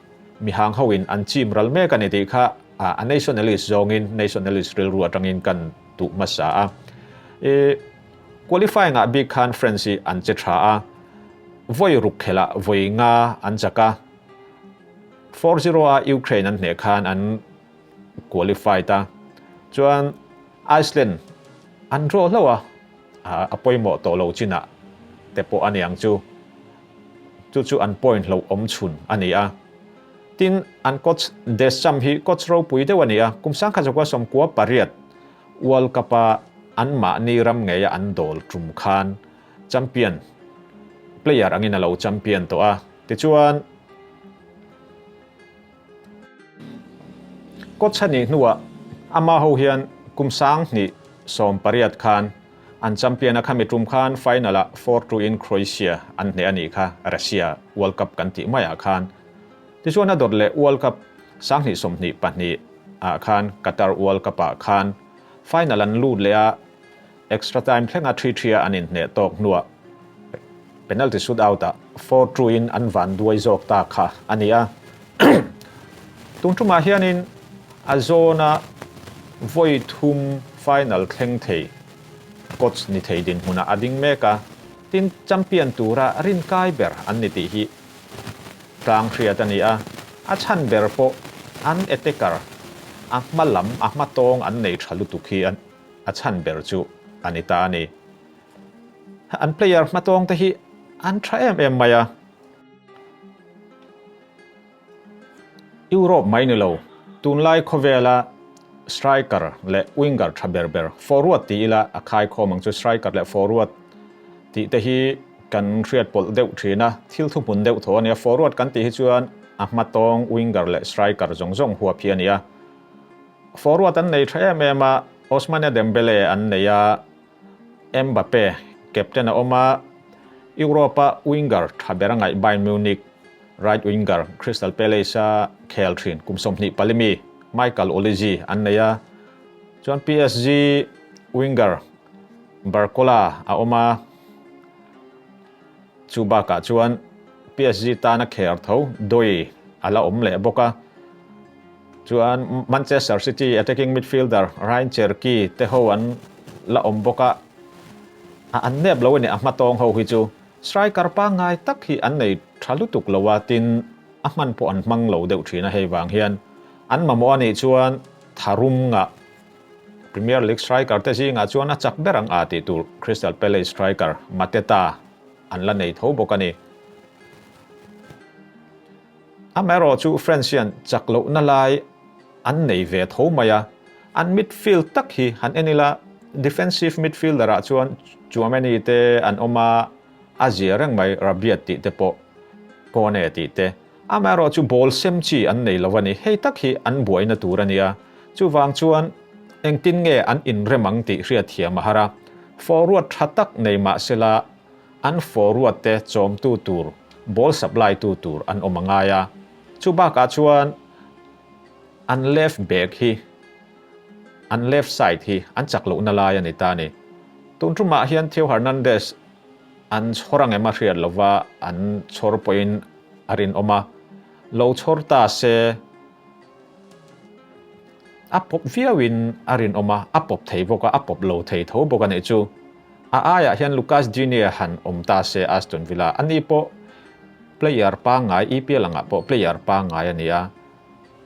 mihang hoin an chim ral mek a ni tih kha a nationalist zawngin, nationalist rilru atangin kan duh hmasa a. I qualifying ah bik khan France hi an che tha a, vawi ruk khelh ah vawi nga an chak a, 4-0 a Ukraine an hneh khan an qualified a, chuan Iceland an draw hlauh a. A pawimawh tawh lo chinah te pawh a ni ang chu. Chu chu an point hlauh awm chhun a ni a. Tin, an coach Deschamps hi coach ropui deuh a ni a, kum 1998 World Cup-a anmahni ram ngeia an dawl tum khan champion player angin a lo champion tawh a. Tichuan, Coach a nih hnuah ama ho hian kum 2018 khan an champion a khami tum khan final ah 4-2 in Croatia an hneh a nih kha Russia World Cup kan tih maiah khan. Tichuan a dawt leh World Cup 2022 ah khan Qatar World Cup ah khan final an lut leh a, Extra time thlenga thi thia an inhneh tawk hnuah penalty shootout ah 4-2 in an van duai zawk ta kha a ni a. Tun tumah hianin a zawna vawi thum final thleng thei coach ni thei dinhmunah a ding mek a, tin champion tura rinkai ber an ni tih hi tlang hriat a ni a. A chhan ber pawh an attacker a hma lam a hma tawng an nei tha lutuk hi a A chhan ber chu a ni ta a ni. An player hmatawng te hi an tha em em mai a. Europe mai ni lo, tunlai khawvela striker leh winger tha ber ber, forward ti ila a khaikhawm ang chu, striker leh forward tih te hi kan hriat pawlh deuh thin a, thil thuhmun deuh tho a nia. Forward kan tih hi chuan a hmatawng winger leh striker zawng zawng huap hi a ni a. Forward an nei tha em em a, Ousmane Dembele an nei a, Mbappe captain a awm a, Europe-a winger tha ber a ngaih Bayern Munich right winger Crystal Palace-a khel thin kum 24 mi Michael Olise an nei a, chuan PSG winger Barcola a awm a. Chu bakah chuan PSG tana kher tho Doye a la awm leh bawk a. Chuan Manchester City attacking midfielder Ryan Cherki te ho an la awm bawk a. A an nep lo a ni a hmatawng ho hi chu. Striker pangngai tak hi an nei tha lutuk lo a, tin a hman pawh an hmang lo deuh thin a hei vang hian an mamawh a nih chuan tharum ngah Premier League striker te zingah chuan a chak ber ang a tih tur Crystal Palace striker Mateta an la nei tho bawk a ni. Amaherawh chu France hian chak lohna lai an nei ve tho mai a, an midfield tak hi han en ila. Defensive midfielder ah chuan Tchouameni te an awm a, a zia reng mai Rabiot tih te pawh Kone tih te. Amaherawh chu ball sem chi an nei lo a ni, hei tak hi an buaina tur a nia. Chuvang chuan engtin nge an inrem ang tih hriatthiam a har a, forward tha tak nei mah sela an forward te chawmtu tur, ball supply tu tur an awm a ngai a. Chu bakah chuan an left back hi, an left side hi an chak lohna lai a ni ta a ni. Tun tumah hian Theo Hernandez an chhawr ang em a hriat lova an chhawr pawhin a rinawm a, lo chhawr ta se a pawp viauin a rinawm a, a pawp thei bawk a, a pawp lo thei tho bawk a nih chu. A aiah hian Lucas Digne han awm ta se Aston Villa, ani pawh player pangngai, EPL angah pawh player pangngai a ni a.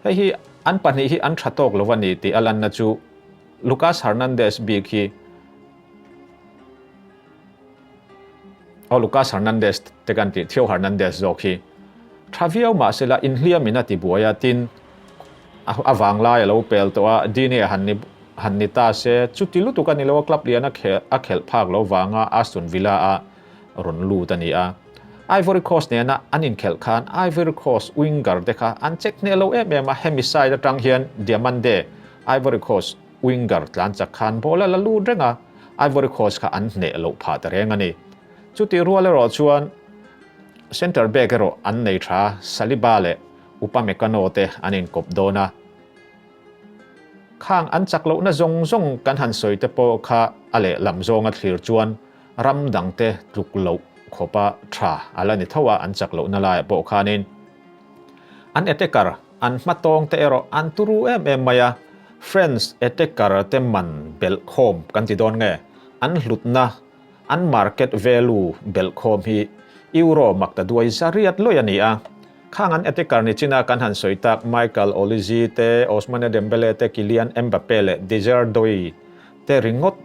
Hei hi an pahnih hi an tha tawk lo a ni tih a lanna chu Lucas Hernandez bik hi Aw Lucas Hernandez te kan tih Theo Hernandez zawk hi tha viau mah sela inhliam in a ti buai a, tin a vanglai a lo pel tawh a, Dine han ni han ni ta se chuti lutuk a ni lo a, club lian a khel a khelh phak lo vanga Aston Villa a rawn lut a ni a. Ivory Coast nena an inkhelh khan Ivory Coast winger te kha an check hneh lo em em a, hemi side atang hian Diamande Ivory Coast Winger tlan chak khan ball a la lut reng a, Ivory Coast kha an hneh loh phah ta reng a ni. Chutih rual erawh chuan centre back erawh an nei tha, Saliba leh Upamecano te an inkawp dawn a. Khang an chak lohna zawng zawng kan han sawi te pawh kha a lehlam zawnga thlir chuan ram dangte tluk loh khawpa tha a la ni tho a, an chak lohna laiah pawh khanin an attacker An hmatawng te erawh an turu em em mai a, French attacker te man belhkhawm kan ti dawn nge, an hlutna, an market value belhkhawm hi Euro mak ta duai za riat lawih a ni a. Khang an attacker ni china kan han sawi tak Michael Olise te, Ousmane Dembele te, Kylian Mbappe leh Desire Doue te ringawt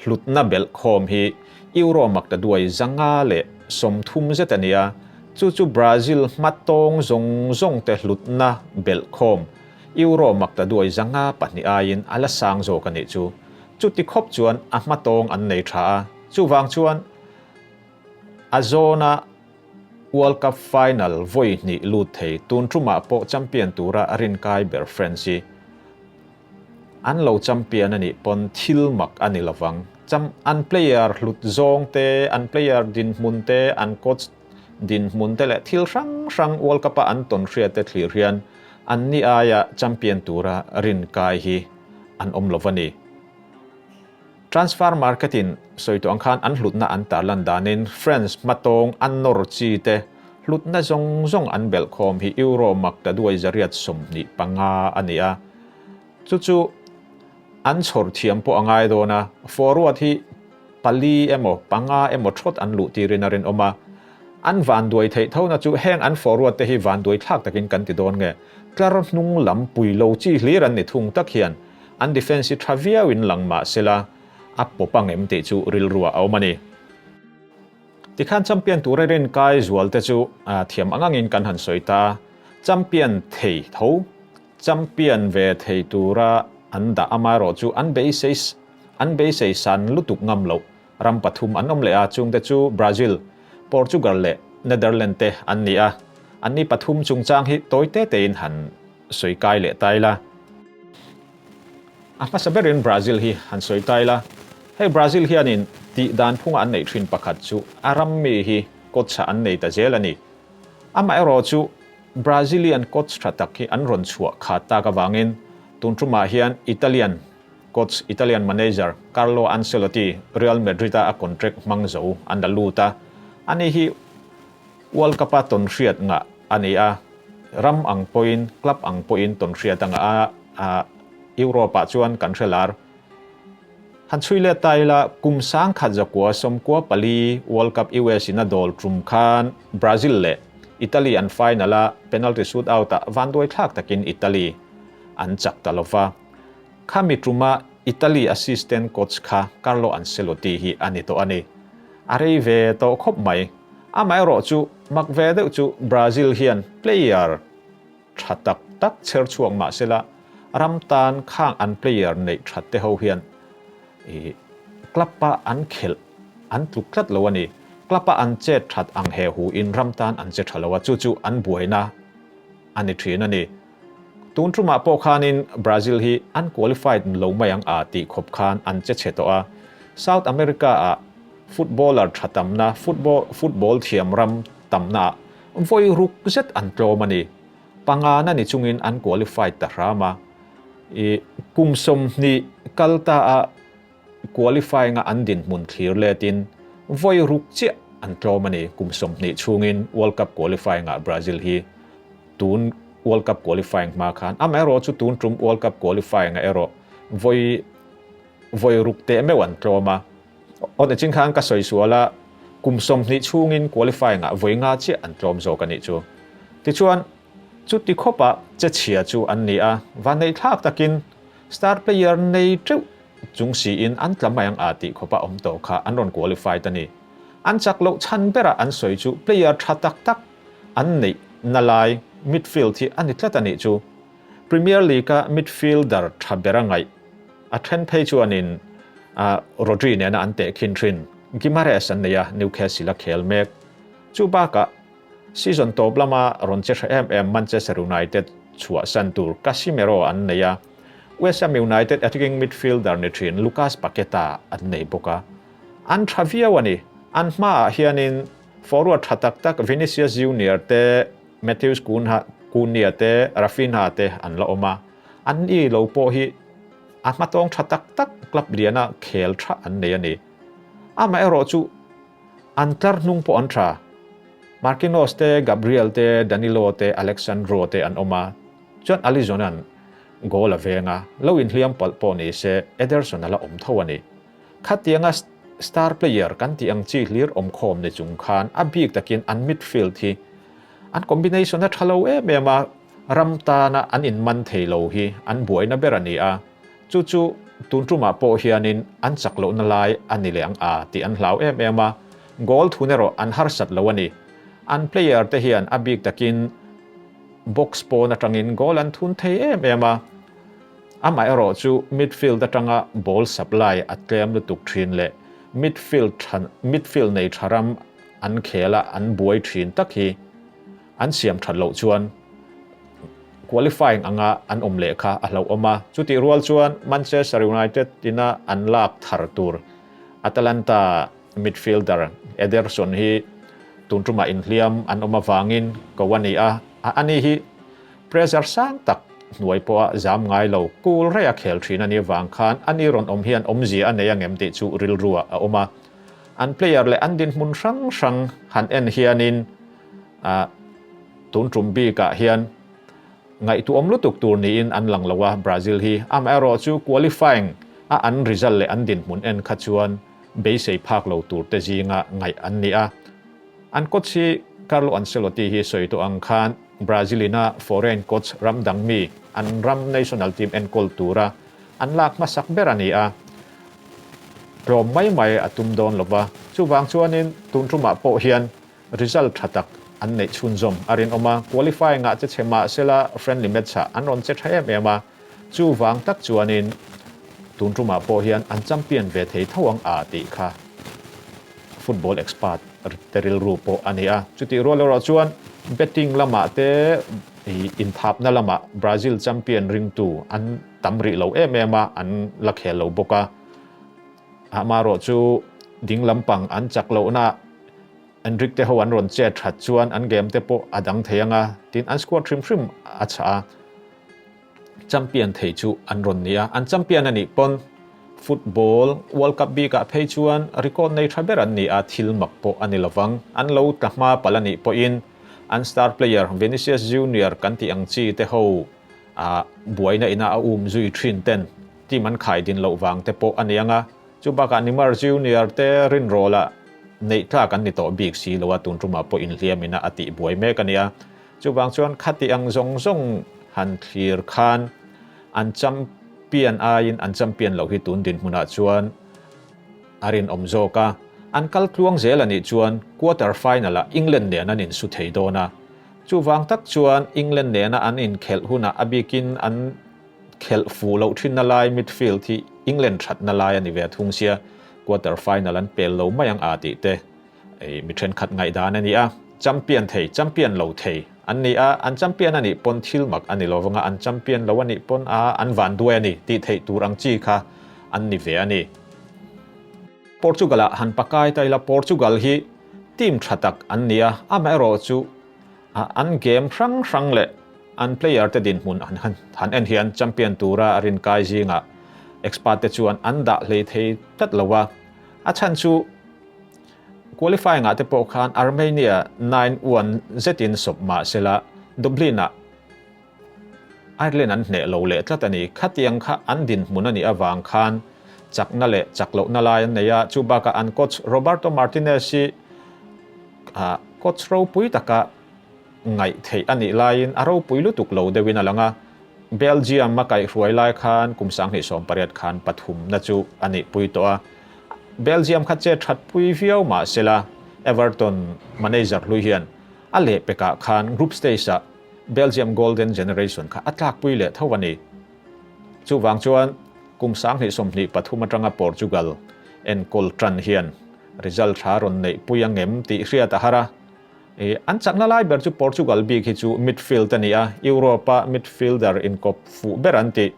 Hlutna belhkhawm hi Euro maktaduai 130 zet a ni a, chu chu Brazil hmatawng zawng zawngte hlutna belhkhawm Euro maktaduai 52 aiin a la sang zawk a nih chu. Chuti khawp chuan a hmatawng an nei tha a, chuvang chuan a zawna World Cup final vawi hnih lut thei tun tumah pawh champion tura a rinkai ber France hi An lo champion a nih pawn thil mak a ni lovang. Cham an player hlut zawng te, an player dinhmun te, an coach dinhmun te leh thil hrang hrang World Cup a an tawn hriat te thlir hian an ni aia champion tura rin kai hi an awm lo va ni. Transfer market in sawi tawh ang khan an hlutna an tarlan danin France hmatawng an nawr chi te hlutna zawng zawng an belhkhawm hi Euro mak ta duai 825 a ni a. Chu chu an chhawr thiam pawh a ngai dawn a, forward hi pali emaw panga emaw thawt an luh tirin a rinawm a. An vanduai theih thona chu heng an forward te hi vanduai thlak takin kan ti dawn nge, tlar hnung lam pui lo chi hlir an ni thung tak hian an defence hi tha viauin lang mah sela a pawp ang em tih chu rilruah a awm a ni. Tikhan champion tura rin kai zual te chu thiam ang angin kan han sawi ta, champion thei tho Champion ve thei tura an dah amaherawh chu an beisei an beisei san lutuk ngam loh ram pathum an awm leh a, chungte chu Brazil, Portugal leh Netherlands te an ni a. Anni pathum chungchang hi tawi te tein han sawi kai leh ta ila. A hmasa berin Brazil hi han sawi ta ila. Hei Brazil hianin tih dan phunga an neih thin pakhat chu a ram mi hi coach ah an nei ta zel a ni. Amaherawhchu Brazilian coach tha tak hi an rawn chhuah khat tak avangin tun tumah hian Italian coach, Italian manager Carlo Ancelotti Real Madrid-a a contract hmang zo an la lut a, ani hi World Cup-a tawnhriat ngah a ni a, ram ang pawhin club ang pawhin tawnhriat a ngah a, Europe-ah chuan kan hre lar. Han chhui let ta ila, kum 1994 World Cup US in a dawl tum khan Brazil leh Italy an final a, penalty shootout ah vanduai thlak takin Italy an chak ta lova. Khami tuma Italy assistant coach kha Carlo Ancelotti hi a ni tawh a ni. A rei ve tawh khawp mai. Amaherawh chu mak ve deuh chu Brazil hian player Tha tak tak chher chhuak mah sela, ram tan khang an player neih that te ho hian Ih, club-a an khelh an tluk tlat lo a ni. Club-a an chet that ang he hu in ram tan an che tha lo a, chu chu an buaina a ni thin a ni. Tun tumah pawh khanin Brazil hi an qualified lo mai ang a tih khawp khan an che chhe tawh a. South America-ah footballer tha tamna, football football thiam ram tamnaah vawi ruk zet an tlawm a ni. Pangana ni chungin an qualified ta hram a. I kum 20 kal ta a qualifying a an dinhmun thlir letin vawi ruk chiah an tlawm a ni. Kum 20 chhungin World Cup qualifying ah Brazil hi tun World Cup qualifying hma khan amaherawh chu tun tum World Cup qualifying ah erawh vawi vawi ruk teh meuh an tlawm a. Aw nichin khan ka sawi sual a, kum 20 chhungin qualifying ah vawi nga chiah an tlawm zawk a nih chu. Tichuan, chuti khawpa che chhia chu an ni a, vanneih thlak takin star player nei teuh chung siin an tla mai ang a tih khawpa awm tawh kha an rawn qualified a ni. An chak loh chhan berah an sawi chu player tha tak tak an neih na lai midfield hi a ni tlat a nih chu. Premier League-a midfielder tha bera ngaih a then phei chuanin Rodri nena an tehkhin thin Guimaraes an nei a, Newcastle a khel mek. Chu bakah season tawp lama rawn che hre em em Manchester United chhuahsan tur Casemiro an nei a, West Ham United attacking midfielder ni thin Lucas Paqueta an nei bawk a. An tha viau a ni. An hmaah hianin forward tha tak tak Vinicius Junior te, Matheus Cunha, Cunha te, Raphinha te an la awm a, an ni lo pawh hi a hmatawng tha tak tak club liana khel tha an nei a ni. Amaherawh chu an tlar hnung pawh an tha. Marquinhos te, Gabriel te, Danilo te, Alex Sandro te an awm a, chuan Alisson-a'n goal a veng a, lo inhliam palh pawh ni se Ederson a la awm tho a ni. Khatianga star player kan tih ang chi hlir awmkhawm ni chung khan a bik takin an midfield hi an combination a tha lo em em a, ram tana an inman thei lo hi an buaina ber a ni a, chu chu tun tumah pawh hianin an chak lohna lai a ni leh ang a tih an hlau em em a, goal thun erawh an harsat lo a ni. An player te hian a bik takin box pawn atangin goal an thun thei em em a. Amaherawh chu midfield atanga ball supply a tlem lutuk thin leh midfield tha midfield nei tha ram an khel a an buai thin tak hi an siam that loh chuan qualifying anga an awm leh kha a hlauhawm a. Chutih rual chuan Manchester United ina an lak thar tur Atalanta midfielder Ederson hi tun tumah inhliam an awm avangin ko a ni a, ani hi Pressure sang tak hnuai pawha zam ngai lo cool reia khel thin a nih vang khan a ni rawn awm hian awmzia a nei angem tih chu rilruah a awm a. An player leh an dinhmun hrang hrang han en hianin tun tum bikah hian ngaihtuahawm lutuk tur niin an lang lo a, Brazil hi. Amaherawh chu qualifying a an result leh an dinhmun en kha chuan beisei phak lo tur te zinga ngaih an ni a. An coach hi Carlo Ancelotti hi sawi tawh ang khan Brazil ina foreign coach ram dang mi an ram national team enkawl tura an lak hmasak ber a ni a, tlawm mai mai a tum dawn lo va. Chuvang chuanin tun tumah pawh hian result tha tak an neih chhunzawm a rinawm a, qualifying ah che chhe mah sela friendly match ah an rawn che tha em em a, chuvang tak chuanin tun tumah pawh hian an champion ve thei tho ang a tih kha football expert te rilru pawh a ni a. Chutih rual erawh chuan betting lamah te inthapna lamah Brazil champion ringtu an tam rih lo em em a, an la khel lo bawk a. Amaherawh chu ding lampang an chak lohna Endrick te ho an rawn chet that chuan an game te pawh a dang thei ang a, tin an squad hrim hrim a chhah a. Champion thei chu an rawn ni a, an champion a nih pawn Football World Cup bikah phei chuan record nei tha ber an ni a, thil mak pawh a ni lovang. An lo tla hma palh a nih pawhin an star player Vinicius Junior kan tih ang chi te ho ah buaina ina a um zui thin ten team an khai din loh vang te pawh a ni ang a. Chu bakah Neymar Junior te rinrawlah neih tlak an ni tawh bik si lo a, tun tumah pawh inhliam ina a tih buai mek a ni a. Chuvang chuan khati ang zawng zawng han thlir khan an champion aiin an champion loh hi tun dinhmunah chuan a rinawm zawk a. An kal tluang zel a nih chuan quarter final ah England nen an insu thei dawn a. Chuvang tak chuan England nena an inkhelh hunah a bikin an khelh fuh loh thinna lai midfield hi. England thatna lai a ni ve thung sia, quarter final an pel lo mai ang a tih te mi thenkhat ngaihdan a ni a. Champion thei, champion lo thei an ni a, an champion a nih pawn thil mak a ni lo vanga an champion lo a nih pawn a an vanduai a ni tih theih tur ang chi kha an ni ve a ni. Portugal-ah han pakai ta ila, Portugal hi team tha tak an ni a, amaherawhchu an game hrang hrang leh an player te dinhmun an han en hian champion tura a rinkai zingah expert te chuan an dah hlei thei tlat lo a, a chhan chu qualifying ah te pawh khan Armenia 9-1 zetin sawp mah sela Dublin-ah Ireland an hneh lo leh tlat a ni. Khatiang kha an dinhmun a nih avang khan chakna leh chak lohna lai an nei a, chu bakah an coach Roberto Martinez hi coach ropui taka ngaih theih a nih laiin a ropui lutuk lo deuhin a lang a. Belgium a kaihhruai lai khan kum 2018 khan pathumna chu a nihpui tawh a. Belgium kha chet thatpui viau mah sela Everton manager hlui hian a lehpekah khan group stage-ah Belgium Golden Generation kha a tlakpui leh tho a ni. Chuvang chuan kum 2023 atanga Portugal enkawl tan hian result tha rawn neihpui ang em tih hriat a har a. An chakna lai ber chu Portugal bik hi chu midfield a ni a, Europe-a midfielder inkawp fuh ber an tih.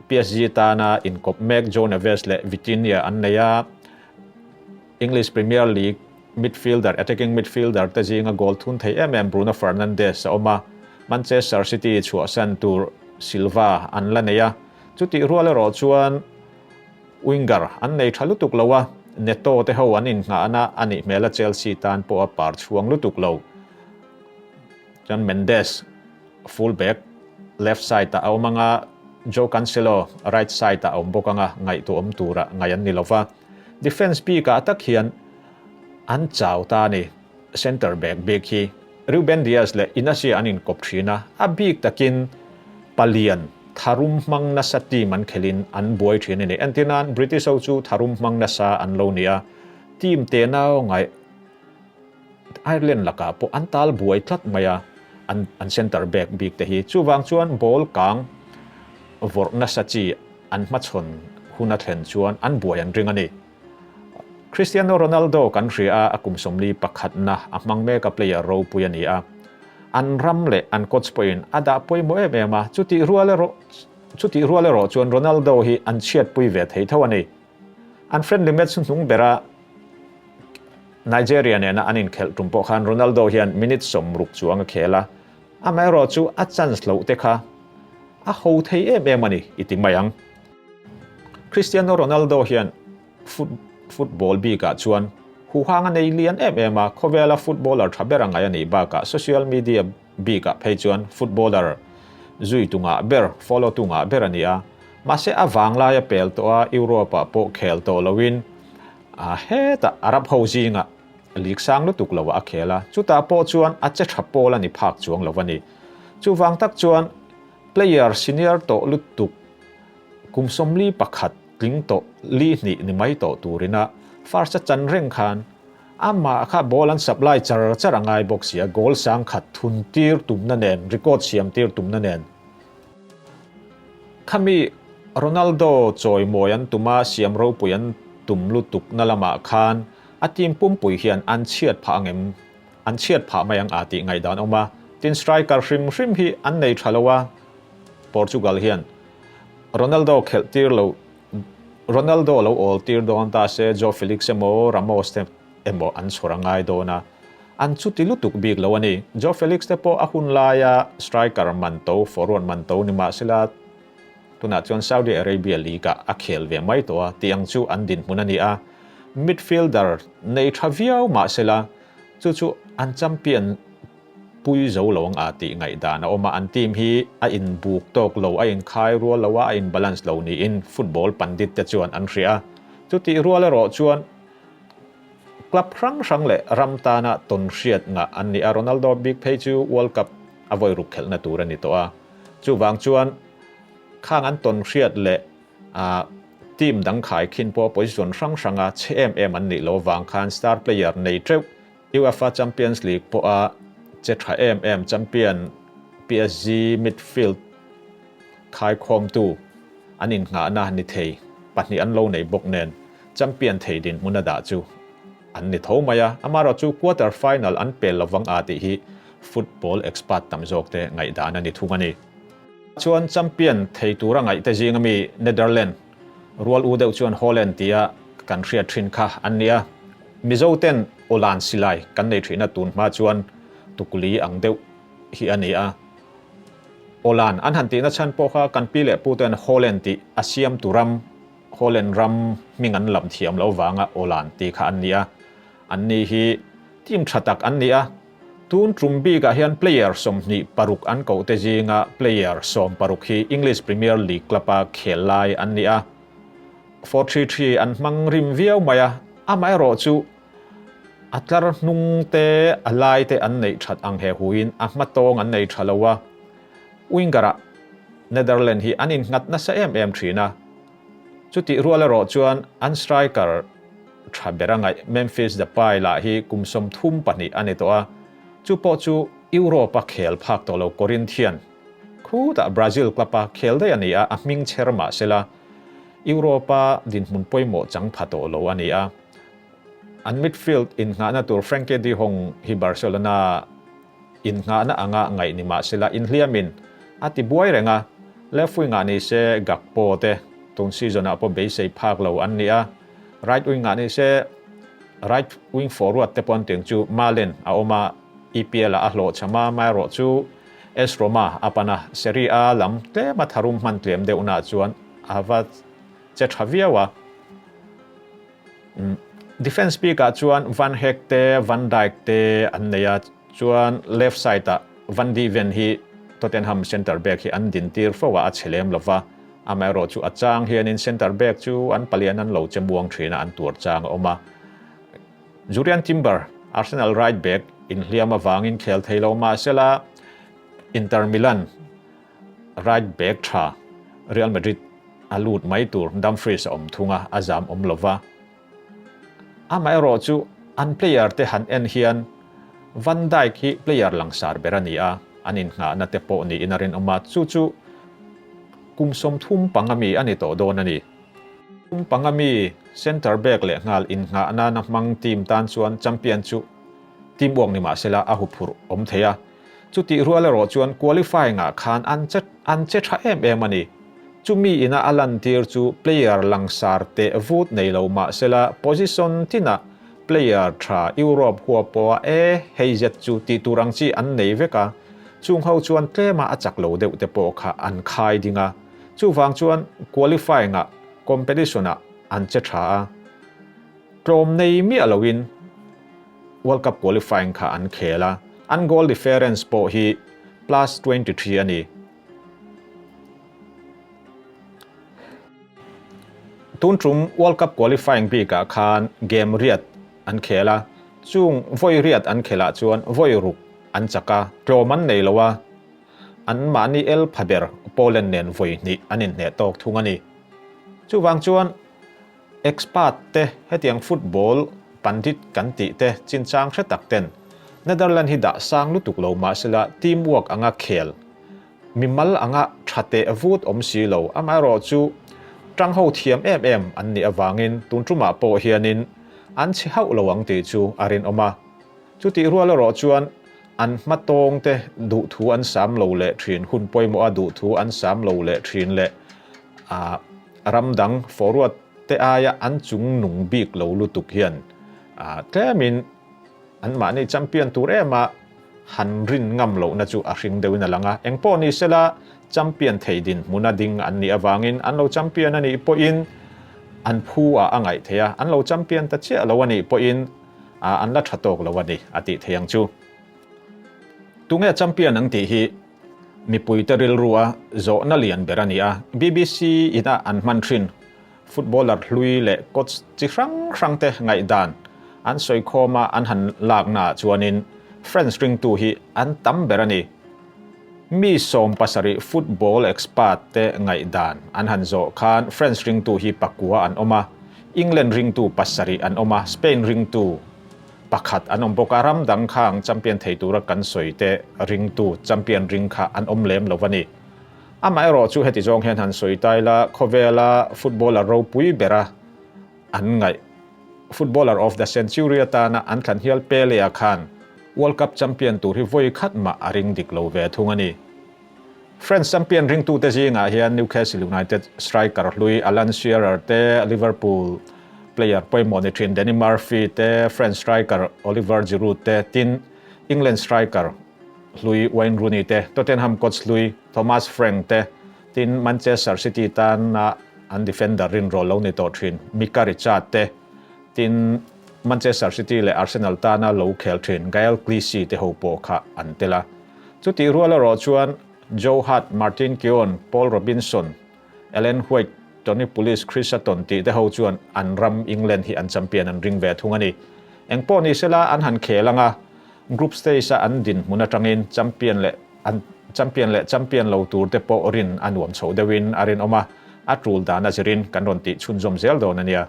PSG tana inkawp mek Joe Neves leh Vitinha an nei a. English Premier League midfielder, attacking midfielder te zinga goal thun thei em em Bruno Fernandes a awm a, Manchester City chhuahsan tur Silva an la nei a, chutih rual erawh chuan winger an nei tha lutuk lo a, Neto te ho an innghahna a nih hmel a Chelsea tan pawh a par chhuang lutuk lo. Chuan Mendes full back left side ah a awm anga, Joe Cancelo right side ah a awm bawk anga ngaihtuahawm tura ngaih an ni lova. Defence bikah tak hian an chau ta a ni. Centre back bik hi Ruben Dias leh Inacio an inkawp thin a, a bik takin palian tharum hmang nasa team an khelhin an buai thin a ni. Entir nan British ho chu tharum hmang nasa an lo ni a, team tenau ngaih Ireland lakah pawh an tal buai tlat mai a, an an centre back bik te hi. Chuvang chuan ball kang vawrh nasa chi an hmachhawn hun a thlen chuan an buai an ring a ni. Cristiano Ronaldo kan hria a, a kum 41 na a hmang mek a player ropui a ni a. An ram leh an coach pawhin a dah pawimawh em em a, chutih rual erawh chutih rual erawh chuan Ronaldo hi an chhiatpui ve thei tho a ni. An friendly match hnung bera Nigeria nena an inkhelh tum pawh khan Ronaldo hian minute 60 chuang a khel a, amaherawh chu a chance loh te kha a ho thei em em a ni i ti mai ang. Cristiano Ronaldo hian football bikah chuan huhang a nei lian em em a, khawvela footballer tha ber a ngaih a nih bakah social media bikah phei chuan footballer zuitu ngah ber, follow tu ngah ber a ni a. Mahse a vanglai a pel tawh a, Europe-ah pawh khel tawh loin hetah Arab ho zingah league sang lutuk loah a khel a, chutah pawh chuan a che tha pawl a ni phak chuang lo a ni. Chuvang tak chuan player senior tawh lutuk kum 41 tling tawh li hnih ni mai tawh turina first a chan reng khan amah kha ball an supply char char a ngai bawk si a, goal sang khat thun tir tumna nen, record siam tir tumna nen. Khami Ronaldo chawimawi an tum a, siam ropui an tum lutuk na lamah khan a team pumpui hian an chhiat phah ang em? An chhiat phah mai ang a tih ngaihdan awm a, tin striker hrim hrim hi an nei tha lo a, Portugal hian Ronaldo khelh tir lo Ronaldo lo awl tir dawn ta se Joao Felix emaw Ramos te emaw an chhawr a ngai dawn a, an chuti lutuk bik lo a ni. Joao Felix te pawh a hun laia striker man to, forward man to ni mahsela tunah chuan Saudi Arabia League ah a khel ve mai tawh a, tih ang chu an dinhmun a ni a, midfielder nei tha viau mahsela chu chu an champion pui zo lo ang a tih ngaihdan a awm a, an team hi a inbuk tawk lo, a inkhai rual lo a, a inbalance lo niin football pandit te chuan an hria a. Chutih rual erawh chuan club hrang hrang leh ram tana tawn hriat ngah an ni a, Ronaldo bik phei chu World Cup a vawi ruk khelhna tur a ni tawh a, chuvang chuan khang an tawn hriat leh team dang khai khin pawh position hrang hranga chhe em em an nih loh avang khan star player nei teuh UEFA Champions League pawha che tha em em champion PSG midfield khaikhawmtu an innghahna ni thei. pahnih an lo nei bawk nen champion thei dinhmun a dah chu an ni tho mai a, amaherawhchu quarter final an pel lovang a tih hi football expert tam zawk te ngaihdan a ni thung a ni. Chuan champion thei tura ngaihte zinga mi Netherland rual u deuh chuan Holland tia kan hriat thin kha an ni a, Mizo ten Awlan silai kan nei thihna tun hma chuan tukuli ang deuh hi a ni a. Awlan an han tihna chhan pawh kha kan pi leh pu ten Holland tih a siamtu ram Holland ram hming an lam thiam loh vanga Awlan tih kha an ni a. An ni hi team tha tak an ni a. Tun tum bikah hian player 26 an kohte zinga player 16 hi English Premier League club-a khel lai an ni a. 4-3-3 an hmang rim viau mai a, amaherawh chu a tlar hnung te a lai te an neih that ang he huin a hma tawng an nei tha lo a. Winger-ah Netherland hi an innghat nasa em em thin a, chutih rual erawh chuan an striker tha ber a ngaih Memphis Depay lah hi kum 32 a ni tawh a, chu pawh chu Europe-a khel phak tawh lo Corinthian khutah Brazil club-a khel daih a ni a, a hming chher mah sela Europe-a dinhmun pawimawh chang pha tawh lo a ni a. An midfield innghahna tur Frenkie de Jong hi Barcelona innghahna anga ngaih ni mah sela inhliamin a ti buai reng a, left wing-ah ni se Gakpo te tun season-ah pawh beisei phak lo an ni a, right wing-ah ni se right wing forward te pawh an tiang chu Malen a awm a, EPL-ah a hlawhchham a, amaherawh chu AS Roma a pan a, Serie A lam tlema tharum hman tlem deuhnaah chuan a va che tha viau a. Defence bikah chuan Van Hek te, Van Dijk te an nei a, chuan left side ah Van de Ven hi Tottenham centre back hi an din tir fo a, a che lem lova, amaherawh chu a chang hianin centre back chu an palian an lo che muang thin a, an tuar chang a awm a. Jurrien Timber, Arsenal right back inhliam avangin khel thei lo mahsela Inter Milan Right back tha Real Madrid a lut mai tur Dumfries a awm thung a, a zam awm lo va. Amaherawh chu an player te han en hian Van Dijk hi player langsar ber a ni a, an innghahna te pawh niin a rinawm a, chu chu kum 35 mi a ni tawh dawn a ni. Kum panga mi centre back leh nghal innghahna na hmang team tan chuan champion chu team uak ni mahsela a huphurh awm thei a. Chutih rual erawh chuan qualifying ah khan an che an che tha em em a ni. Chumi ina a lantir chu player langsar teh vut nei lo mahsela position tinah player tha Europe huap pawha e hei zet chu tih tur ang chi an nei vek a, chung ho chuan tlema a chak lo deuh te pawh kha an khai ding a. Chuvang chuan qualifying ah competition ah an che tha a. Tlawm nei miah loin World Cup qualifying kha an khel a, an goal difference pawh hi plus 23 a ni. Tun tum World Cup qualifying bikah khan game riat an khel a, chung vawi riat an khelh ah chuan vawi ruk an chak a, tlawm an nei lo a, an mahni el pha ber Poland nen vawi hnih an inhneh tawk thung a ni. Chuvang chuan Expert te hetiang football pandit kan tih te chinchang hre tak ten Netherland hi dah sang lutuk lo mahsela team work anga khel mimal anga tha teh vut awm si lo amaherawh chu tang ho thiam em em an nih avangin tun tumah pawh hianin an chhe hauh lo ang tih chu a rinawm a. Chutih rual erawh chuan an hma tawng te duhthu an sam lo leh thin, hun pawimawh a duhthu an sam lo leh thin leh ah ram dang forward te aia an chung nung bik lo lutuk hian ah tlemin an mahni champion tur em a han rin ngam lohna chu a hring deuhin a lang a. Engpawh ni sela champion thei dinhmuna ding an nih avangin an lo champion a nih pawhin an phu ah a ngaih theih a, an lo champion ta chiah lo a nih pawhin an la tha tawk lo a ni a tih theih ang chu. Tunge champion ang tih hi mipuite rilrua zawhna lian ber a ni a, BBC ina an hman thin footballer hlui leh coach chi hrang hrang te ngaihdan an sawikhawm a an han laknaah chuanin France ringtu hi an tam ber a ni. Mi 70 football expert te ngaihdan an han zawh khan France ringtu hi pakua an awm a, England ringtu pasarih an awm a, Spain ringtu pakhat an awm bawk a, ram dang khang champion thei tura kan sawi te ringtu champion ring kha an awm lem lo a ni. Amaherawh chu heti zawng hian han sawi ta ila, khawvela footballer ropui bera an ngaih Footballer of the Century atana an thlan hial Pele-a khan World Cup champion tur hi vawi khat mah a ring dik lo ve thung a ni. French champion ringtute zingah hian Newcastle United striker hlui Alan Shearer te, Liverpool player pawimawh ni thin Danny Murphy te, French striker Oliver Giroud te, tin England striker hlui Wayne Rooney te, Tottenham coach hlui Thomas Frank te, tin Manchester City tana an defender rinrawl lo ni tawh thin Micah Richard te, tin Manchester City leh Arsenal tana lo khel thin Gael Clichy te ho pawh kha an tel a. Chutih rual erawh chuan Joe Hart, Martin Keown, Paul Robinson, Ellen White, Tony Pulis, Chris Sutton tih te ho chuan an ram England hi an champion an ring ve thung a ni. Eng pawh ni sela an han khel ang a, group stage a an dinhmun atangin champion leh an champion leh champion lo tur te pawh rin a nuam chho deuhin a rinawm a, a tul dan a zirin kan rawn tih chhunzawm zel dawn a nia.